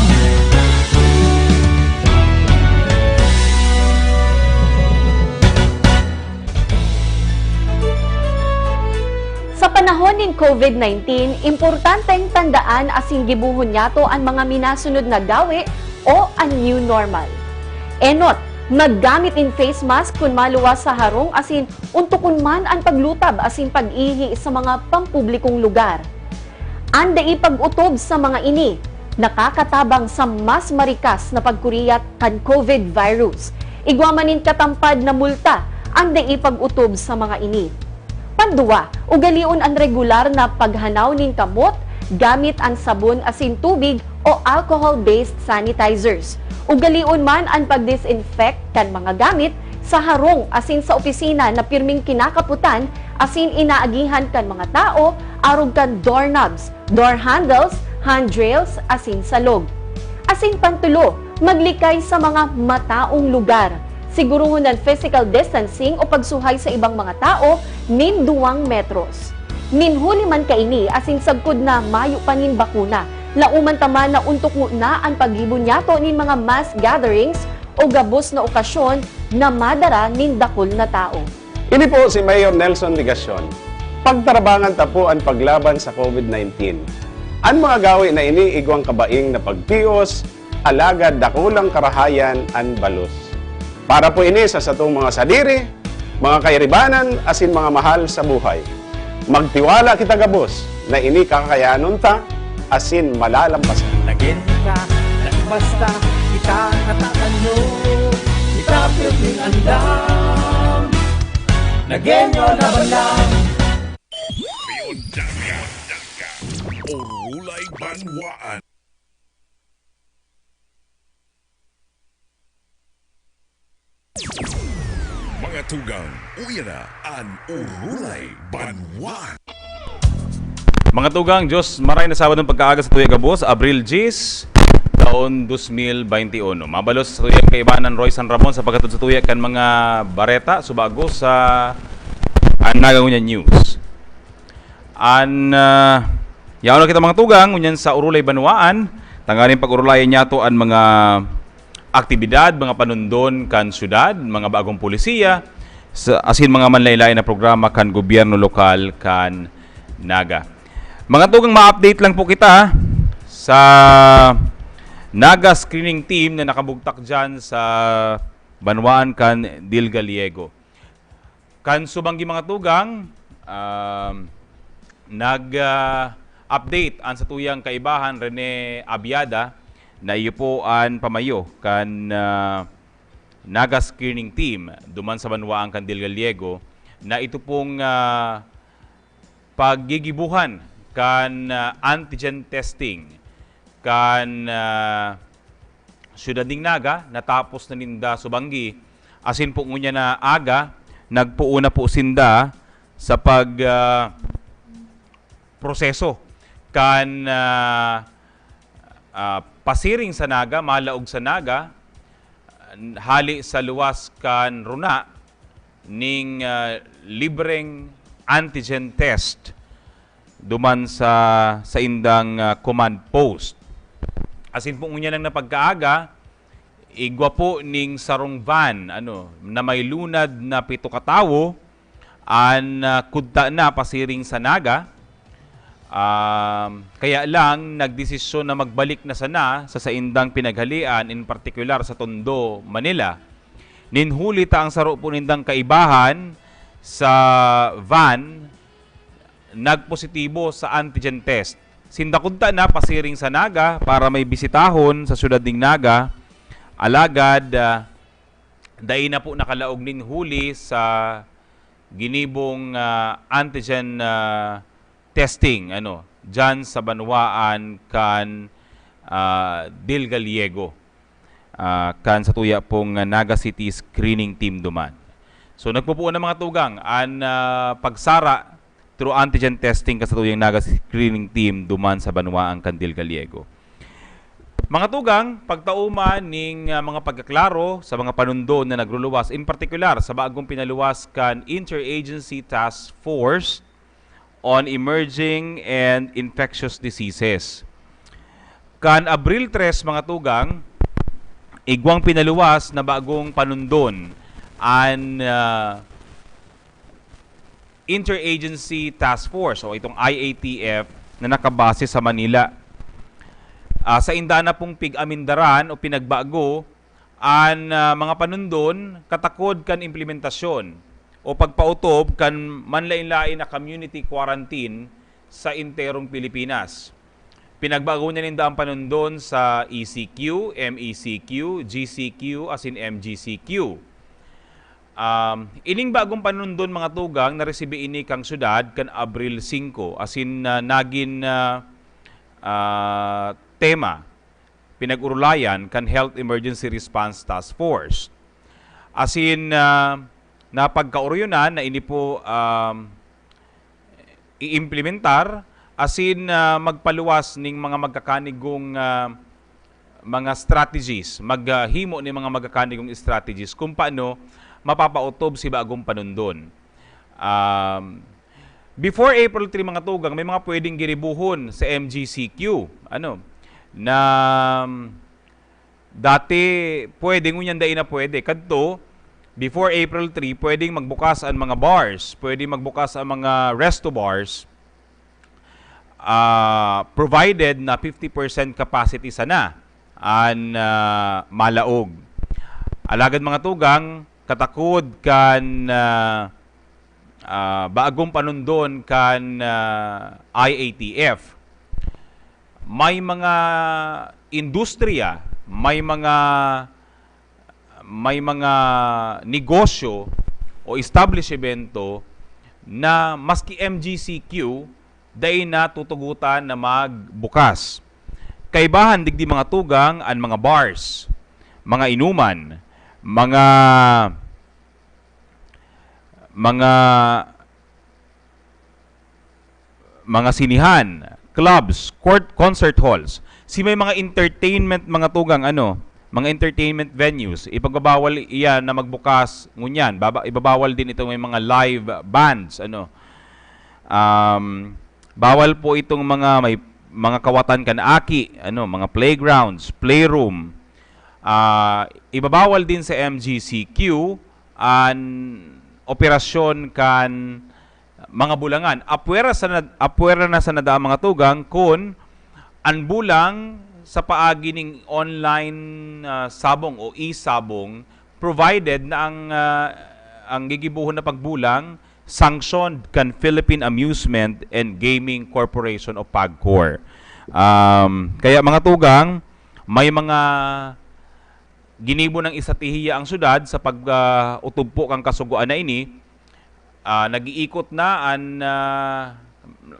Sa panahon nin COVID nineteen, importanteng tandaan asin gibohon niyato an mga minasunod na gawe o an new normal. Enot, maggamit nin face mask kun maluwas sa harong asin ontokon man an paglutab asin pag-ihi sa mga pampublikong lugar. An dai pag-otob sa mga ini nakakatabang sa mas marikas na pagkuriyat kan COVID virus. Igwa man nin katampad na multa an dai pag-otob sa mga ini. Panduwa, ugalion an regular na paghanaw nin kamot gamit an sabon asin tubig o alcohol-based sanitizers. Ugalion man an pag-disinfect kan mga gamit sa harong asin sa opisina na pirming kinakapotan asin inaagihan kan mga tao arog kan doorknobs, door handles, handrails, asin salog. Asin pantulo, maglikay sa mga mataong lugar. Siguruhon an physical distancing o pagsuhay sa ibang mga tao nin duwang metros. Nin huli man kaini asin sagkod na mayo pa nin bakuna, laoman ta man na ontok ngona an paggibo niyato nin mga mass gatherings o gabos na okasyon na madara nin dakul na tao. Ini po si Mayor Nelson Legacion. Pagtarabangan ta po an paglaban sa COVID nineteen. An mga gawe na ini igwang kabaing na pagtios, alagad dakulang karahayan an balos. Para po ini sa satong mga sadiri, mga kairibanan, asin mga mahal sa buhay. Magtiwala kita gabos na ini kakayanon ta asin malalampasan. Nagin ka, nagbasta, kita natatanyo, kita pirming andam. Nagenyo laban lang. Orulay Banwaan. Mga tugang, uya na an Orulay Banwaan. Mga tugang, Dios maray na Sabadong pagkaaga sa tuya gabos, Abril diyes, taon dos mil baynte uno. Mabalos sa tuyang kaibanan, Roy San Ramon, sa paghatod sa tuya kan mga bareta, subago sa an Naga Ngunyan News. An, ah, yaon na kita, mga tugang, ngunyan sa Orulay Banwaan, tanganing pag-orulayan niyato an mga aktibidad, mga panundon kan syudad, mga bagong polisiya, sa, asin mga manlain-lain na programa kan gobyerno lokal kan Naga. Mga tugang, ma-update lang po kita sa Naga Screening Team na nakabugtak dyan sa banwaan kan Del Gallego. Kan subanggi, mga tugang, Um, nag, ah, update an satuyang kaibahan, Rene Abiada, na iyo po an pamayo kan, ah, Naga screening team duman sa banwaan kan Del Gallego, na ito pong, ah, paggigibuhan kan, ah, antigen testing kan, ah, siyudad nin Naga, natapos na ninda subanggi. Asin po ngunyan na aga, nagpoon na po sinda sa pag, ah, proseso kan, ah, ah, pasiring sa Naga, malaog sa Naga, hali sa luwas kan runa ning, ah, libreng antigen test duman sa saindang, ah, command post. Asin po ngunyan nang napagkaaga, igwa po ning sarong van, ano, na may lunad na pito ka tawo, an, ah, kudta na pasiring sa Naga. Um, kaya lang, nagdesisyon na magbalik na sana sa saindang pinaghalian, in partikular sa Tondo, Manila. Nin huli ta ang saro po nindang kaibahan sa van, nagpositibo sa antigen test. Sinda kudta na pasiring sa Naga para may bisitahon sa siyudad nin Naga. Alagad, ah, dai na po nakalaog nin huli sa ginibong, ah, antigen, ah, testing, ano, dyan sa banwaan kan, ah, Del Gallego, ah, kan satuya pong, ah, Naga City screening team duman. So, nagpupuon na, mga tugang, an, ah, pagsara through antigen testing kan satuyang Naga screening team duman sa banwaan kan Del Gallego. Mga tugang, pagtauma ning, ah, mga pagkaklaro sa mga panundon na nagruluwas, in partikular sa bagong pinaluwas kan Interagency Task Force on Emerging and Infectious Diseases. Kan Abril tres, mga tugang, igwang pinaluwas na bagong panundon an, ah, Interagency Task Force o itong I A T F na nakabase sa Manila. Ah, sainda na pong pig-amindaran o pinagbago an, ah, mga panundon katakod kan implementasyon o pagpaotob kan manlain-lain na community quarantine sa enterong Pilipinas. Pinagbago niya ninda an panundon sa E C Q, M E C Q, G C Q, asin M G C Q. Um, ining bagong panundon, mga tugang, naresibi ini kan syudad kan Abril singko, asin, ah, nagin, ah, ah, tema, pinag-orolayan kan Health Emergency Response Task Force. Asin, ah, napagkaoroyonan na ini po, um, iimplementar asin, ah, magpaluwas ning mga magkakanigong, ah, mga strategies, maghimo ning mga magkakanigong strategies kung paano mapapaotob si bagong panundon. Um, before April three, mga tugang, may mga pwedeng giribuhon sa M G C Q. Ano? Na, um, dati, pwede, ngunyan dai na pwede. Kadto, before April three, pwedeng magbukas ang mga bars, pwedeng magbukas ang mga resto bars, ah, provided na fifty percent capacity sana an, ah, malaog. Alagad, mga tugang, katakod kan, ah, ah, bagong panundon kan, ah, I A T F. May mga industriya, may mga, may mga negosyo o establisimento na maski M G C Q, dai na tutugotan na magbukas. Kaibahan digdi, mga tugang, an mga bars, mga inuman, mga, mga, mga sinihan, clubs, court, concert halls. Si may mga entertainment, mga tugang, ano, mga entertainment venues, ipagbabawal iyan na magbukas ngunyan. Baba-, ibabawal din itong may mga live bands, ano. Um, bawal po itong mga may mga kawatan kan aki, ano, mga playgrounds, playroom. Ah, ibabawal din sa M G C Q an operasyon kan mga bulangan. Apwera sa nad-, apwera na sa nadaang, mga tugang, kun an bulang sa paagi ning online, ah, sabong o e-sabong, provided na ang, ah, ang gigibohon na pagbulang sanctioned kan Philippine Amusement and Gaming Corporation o PAGCOR. Um, kaya mga tugang, may mga ginibo ng estratehiya ang syudad sa pag, ah, utubpo kan kasugoan na ini. Ah, nag-iikot na an, ah,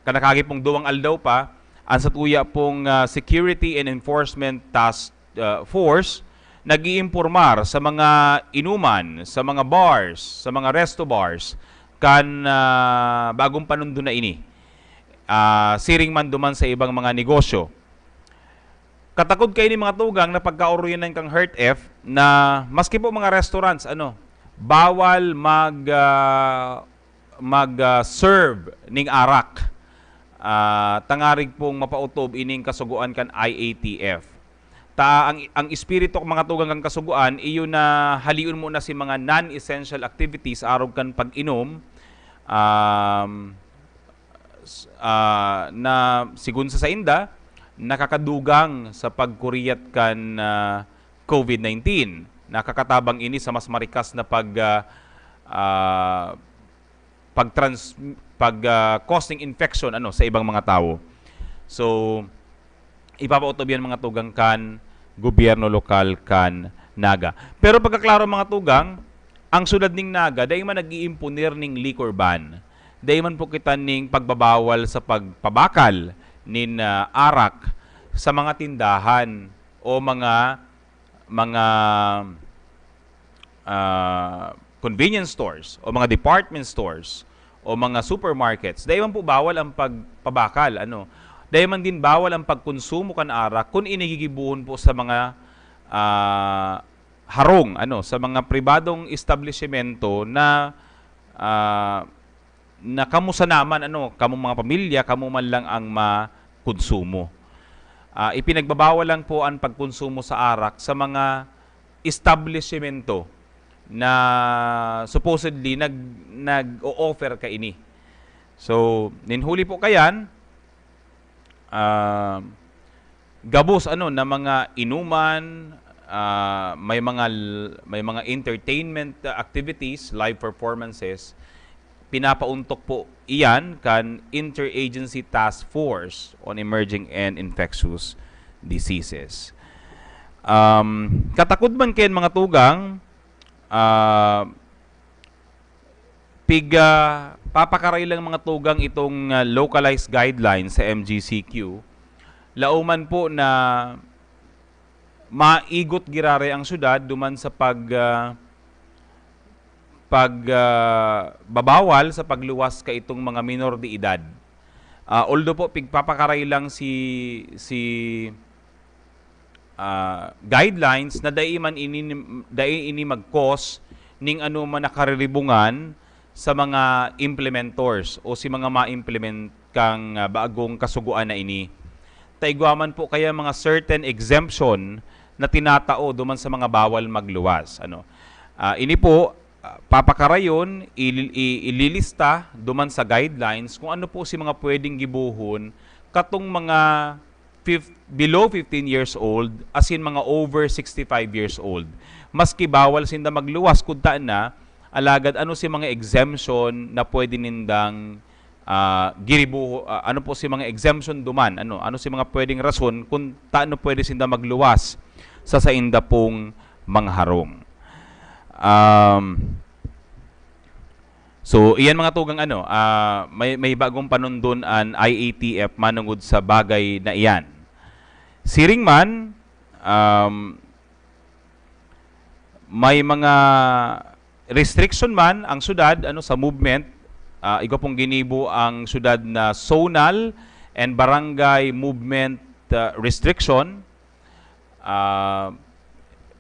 kanakagi pong duwang aldaw pa, an satuya pong, ah, Security and Enforcement Task, ah, Force nag-iimpormar sa mga inuman, sa mga bars, sa mga resto bars, kan, ah, bagong panundon na ini. Ah, siring man duman sa ibang mga negosyo. Katakod kaini mga tugang na pagkaoroyanan kan HERT-F na maski po mga restaurants, ano, bawal mag, ah, mag, ah, serve ning arak. Ah, tangarig pong mapautob ining kasugoan kan I A T F. Ta ang, ang espiritu kan mga tugang kan kasugoan, iyo na halion mo na si mga non-essential activities arog kan pag-inom, um, s-, ah, na sigon sa sainda, nakakadugang sa pagkuriyat kan, ah, COVID nineteen. Nakakatabang ini sa mas marikas na pag, ah, ah, pag-trans-, pag, ah, cause ning infection, ano, sa ibang mga tawo. So, ipapautob yan mga tugang kan gobyerno lokal kan Naga. Pero pagkaklaro mga tugang, ang syudad ning Naga, dai man nag-iimponer ning liquor ban. Dai man po kita ning pagbabawal sa pagpabakal nin, ah, arak sa mga tindahan o mga, mga, ah, convenience stores o mga department stores o mga supermarkets. Dai man po bawal ang pagpabakal, ano. Dai man din bawal ang pagkonsumo kan arak kun ini gigibohon po sa mga, ah, harong, ano, sa mga pribadong establisimento na, ah, na kamo sana man, ano, kamong mga pamilya, kamo man lang ang makonsumo. Ah, ipinagbabawal lang po ang pagkonsumo sa arak sa mga establisimento na supposedly nag-, nag-o-offer kaini. So, nin huli po kayan, ah, gabos, ano, na mga inuman, ah, may mga l-, may mga entertainment activities, live performances, pinapauntok po iyan kan Interagency Task Force on Emerging and Infectious Diseases. Um, katakod man kayan mga tugang, ah, pig, ah, papakaray lang mga tugang itong, ah, localized guidelines sa M G C Q. Laoman po na maigot giraray ang syudad duman sa pag, ah, pag, ah, babawal sa pagluwas kaitong mga minor de edad. Ah, although po, pigpapakaray lang si, si, ah, guidelines na dai man ini, dai ini mag-cause ning anoman na kariribungan sa mga implementors o si mga ma-implement kang, ah, bagong kasugoan na ini. Ta igwa man po kaya mga certain exemption na tinatao duman sa mga bawal magluwas, ano. Ah, ini po, ah, papakarayon, ili-, i-, ililista duman sa guidelines kung ano po si mga pwedeng gibohon katong mga fif-, below fifteen years old, asin mga over sixty-five years old. Maski bawal sinda magluwas, kudta na, alagad ano si mga exemption na pwede nindang, ah, giribuho-, ah, ano po si mga exemption duman? Ano, ano si mga pwedeng rason kung taano pwede sinda magluwas sa sainda pong mga harong? Um, so, iyan mga tugang ano, ah, may, may bagong panundon an I A T F manungod sa bagay na iyan. Siring man, um, may mga restriction man ang syudad, ano, sa movement. Ah, igwa pong ginibo ang syudad na zonal and barangay movement, ah, restriction. Ah,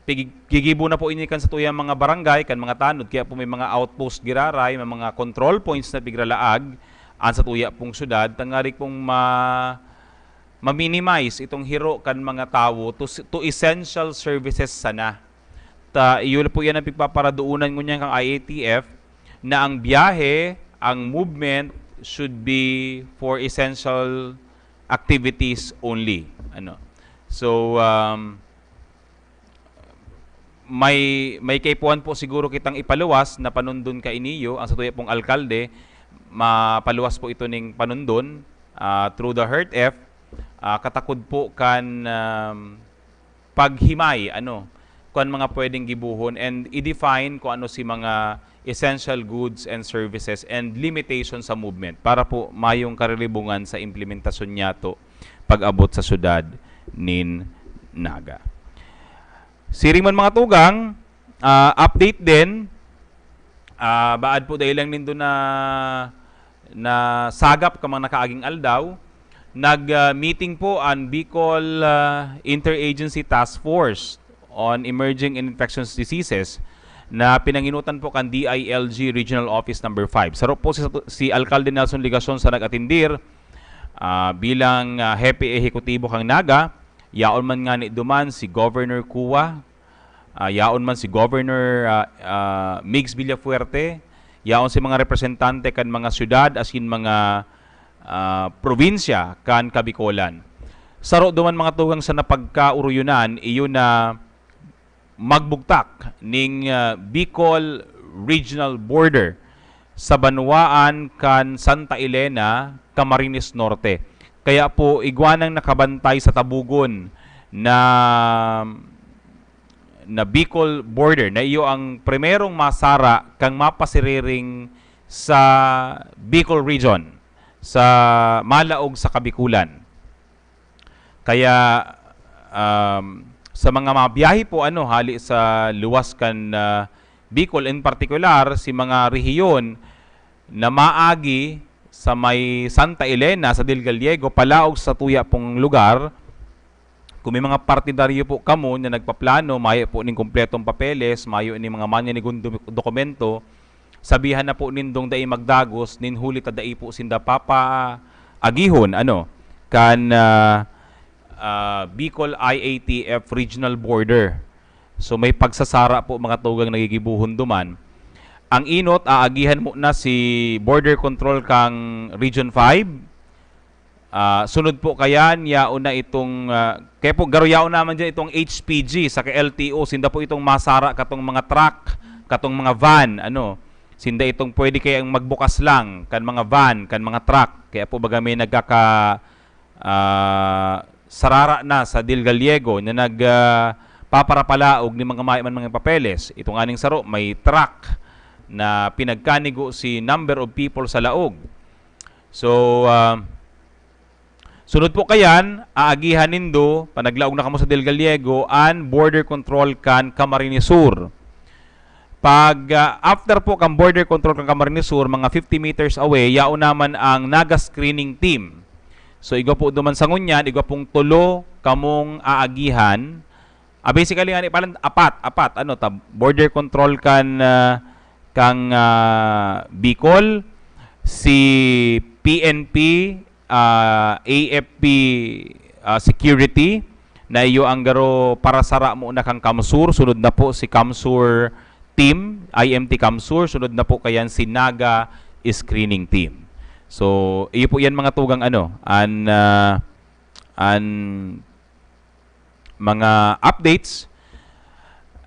pigi-, gigibo na po ini kan satuyang mga barangay, kan mga tanod, kaya po may mga outpost giraray, may mga control points na pigralaag an satuya pong syudad, tangarig pong ma-, ma-minimize itong hiro kan mga tawo to s-, to essential services sana. Ta, iyo po yan ang pigpaparadoonan ngunyan kang I A T F, na ang biyahe, ang movement should be for essential activities only. Ano? So, um, may, may kaipuhan po siguro kitang ipaluwas na panundon kainiyo, ang satuya pong alkalde, mapaluwas po ito ning panundon, ah, through the HERTF, ah, katakod po kan, um, paghimay, ano, kung mga pwedeng gibohon and i-define kung ano si mga essential goods and services and limitation sa movement para po mayong kariribungan sa implementasyon niyato pag-abot sa syudad nin Naga. Siring man, mga tugang, ah, update din, ah, baad po dai lang nindo na, na sagap ka mga nakaaging aldaw, nag, ah, meeting po ang Bicol, ah, Interagency Task Force on Emerging and Infectious Diseases na pinanginutan po kan D I L G Regional Office Number five. Saro po si, si Alkalde Nelson Legacion sa nag-atindir, ah, bilang, ah, hepe ehekutibo kan Naga. Yaon man ngani duman si Governor Cua, ah, yaon man si Governor, ah, ah, Migs Villafuerte, yaon si mga representante kan mga syudad asin mga, ah, probinsya kan Kabicolan. Saro duman, mga tugang, sa napagkaoroyonan, iyo na magbugtak ning, ah, Bicol Regional Border sa banwaan kan Santa Elena, Camarines Norte. Kaya po, igwa nang nakabantay sa Tabugon na, na Bicol Border, na iyo ang primerong masara kan mapasiriring sa Bicol Region, sa malaog sa Kabikulan. Kaya, um, sa mga mabiyahe po, ano, hali sa luwas kan, ah, Bicol, in particular, si mga rehiyon na maagi sa may Santa Elena, sa Del Gallego, palaog sa tuya pong lugar, kung may mga partidaryo po kamo na nagpaplano, mayo po ning kumpletong papeles, mayo ning mga manual ning do-, dokumento, sabihan na po nindong dai magdagos, nin huli ta dai po sinda papaagihon, ano, kan, ah, ah, Bicol I A T F Regional Border. So, may pagsasara po, mga tugang, nagigibohon duman. Ang enot, aagihan mo na si border control kang Region five. Ah, sunod po kayan, yaon na itong, ah, kaya po, garo yaon naman dyan itong H P G, saka L T O, sinda po itong masara katong mga truck, katong mga van, ano, sinda itong pwede kayang magbukas lang, kan mga van, kan mga truck. Kaya po, baga may nagkaka-, ah, sarara na sa Del Gallego na nag, ah, paparapalaog ni mga mayo man mga papeles. Itong aning saro, may truck na pinagkanigo si number of people sa laog. So, ah, sunod po kayan, aagihan nindo, panaglaog na kamo sa Del Gallego, an border control kan Camarines Sur. Pag, ah, after po kan border control kan Camarines Sur, mga fifty meters away, yaon naman ang Naga screening team. So, igwa po duman sa ngunyan, igwa pong tulo kamong aagihan. Ah, basically, ngani palan, apat, apat, ano, ta, border control kan, ah, kang, ah, Bicol, si P N P, ah, A F P, ah, Security, na iyo ang garo parasara mo na kang CamSur, sunod na po si CamSur team, I M T CamSur, sunod na po kayan si Naga screening team. So, iyo po yan, mga tugang, ano, an, ah, an mga updates,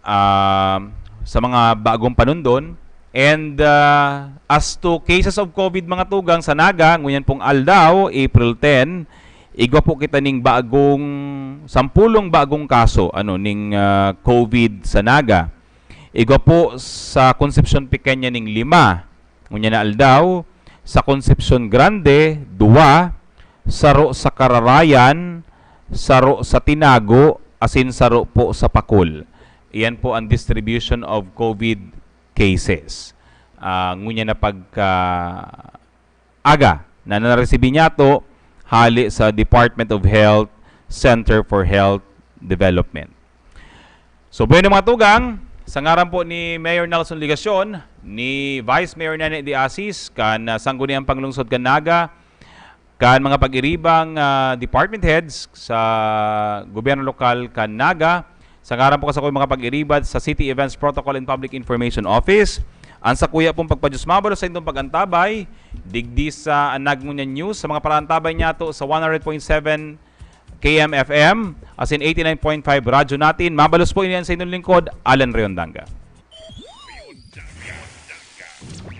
ah, sa mga bagong panundon. And, ah, as to cases of COVID, mga tugang, sa Naga, ngunyan pong aldaw, April ten, igwa po kita ning bagong, sampulong bagong kaso, ano, ning, ah, COVID sa Naga. Igwa po sa Concepcion Pequeña ning lima. Ngunyan na aldaw, sa Concepcion Grande, duwa, saro sa Cararayan, saro sa Tinago, asin saro po sa Pacol. Iyan po ang distribution of COVID cases. Ah, ngunyan na pagka aga na naresibi niyato hali sa Department of Health Center for Health Development. So, bueno, mga tugang, sa ngaran po ni Mayor Nelson Legacion, ni Vice Mayor Nene de Asis, kan, ah, Sangguniang Panglungsod kan Naga, kan mga pag-iribang, ah, department heads sa gobyerno lokal kan Naga, sa ngaran po kan sakuyang mga pag-iriba sa City Events Protocol and Public Information Office, an sakuya pong pagpadiyos mabalos sa indong pag-antabay, digdi sa Anag Ngunyan News, sa mga paraantabay niyato sa one hundred point seven K M F M, asin eighty-nine point five Radyo Natin. Mabalos po, ini an saindong lingkod, Alan Rayondanga.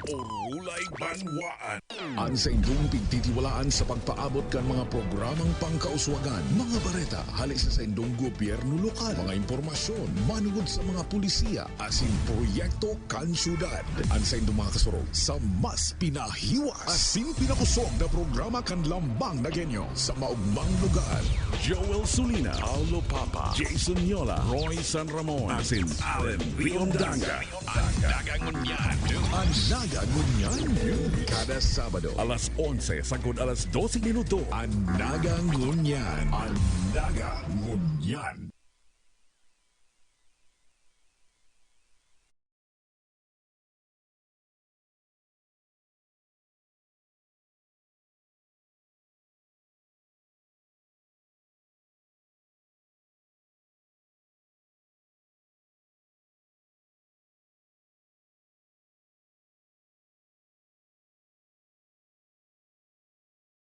Orulay Banwaan. An saindong pigtitiwalaan sa pagpaabot kan mga programang pangkauswagan, mga bareta hali sa saindong gobyerno lokal, mga impormasyon manungod sa mga pulisiya asin proyekto kan syudad. An saindong mga kasurog sa mas pinahiwas asin pinakosog na programa kan Lambang na Genyo sa maogmang lugar. Joel Sulina, Paulo Papa, Jason Yola, Roy San Ramon, asin Allen Riondanga. An Naga Ngunyan. An Naga Ngunyan. Kada Sabado, alas onse sagkod alas dose minuto. An Naga Ngunyan. An Naga Ngunyan.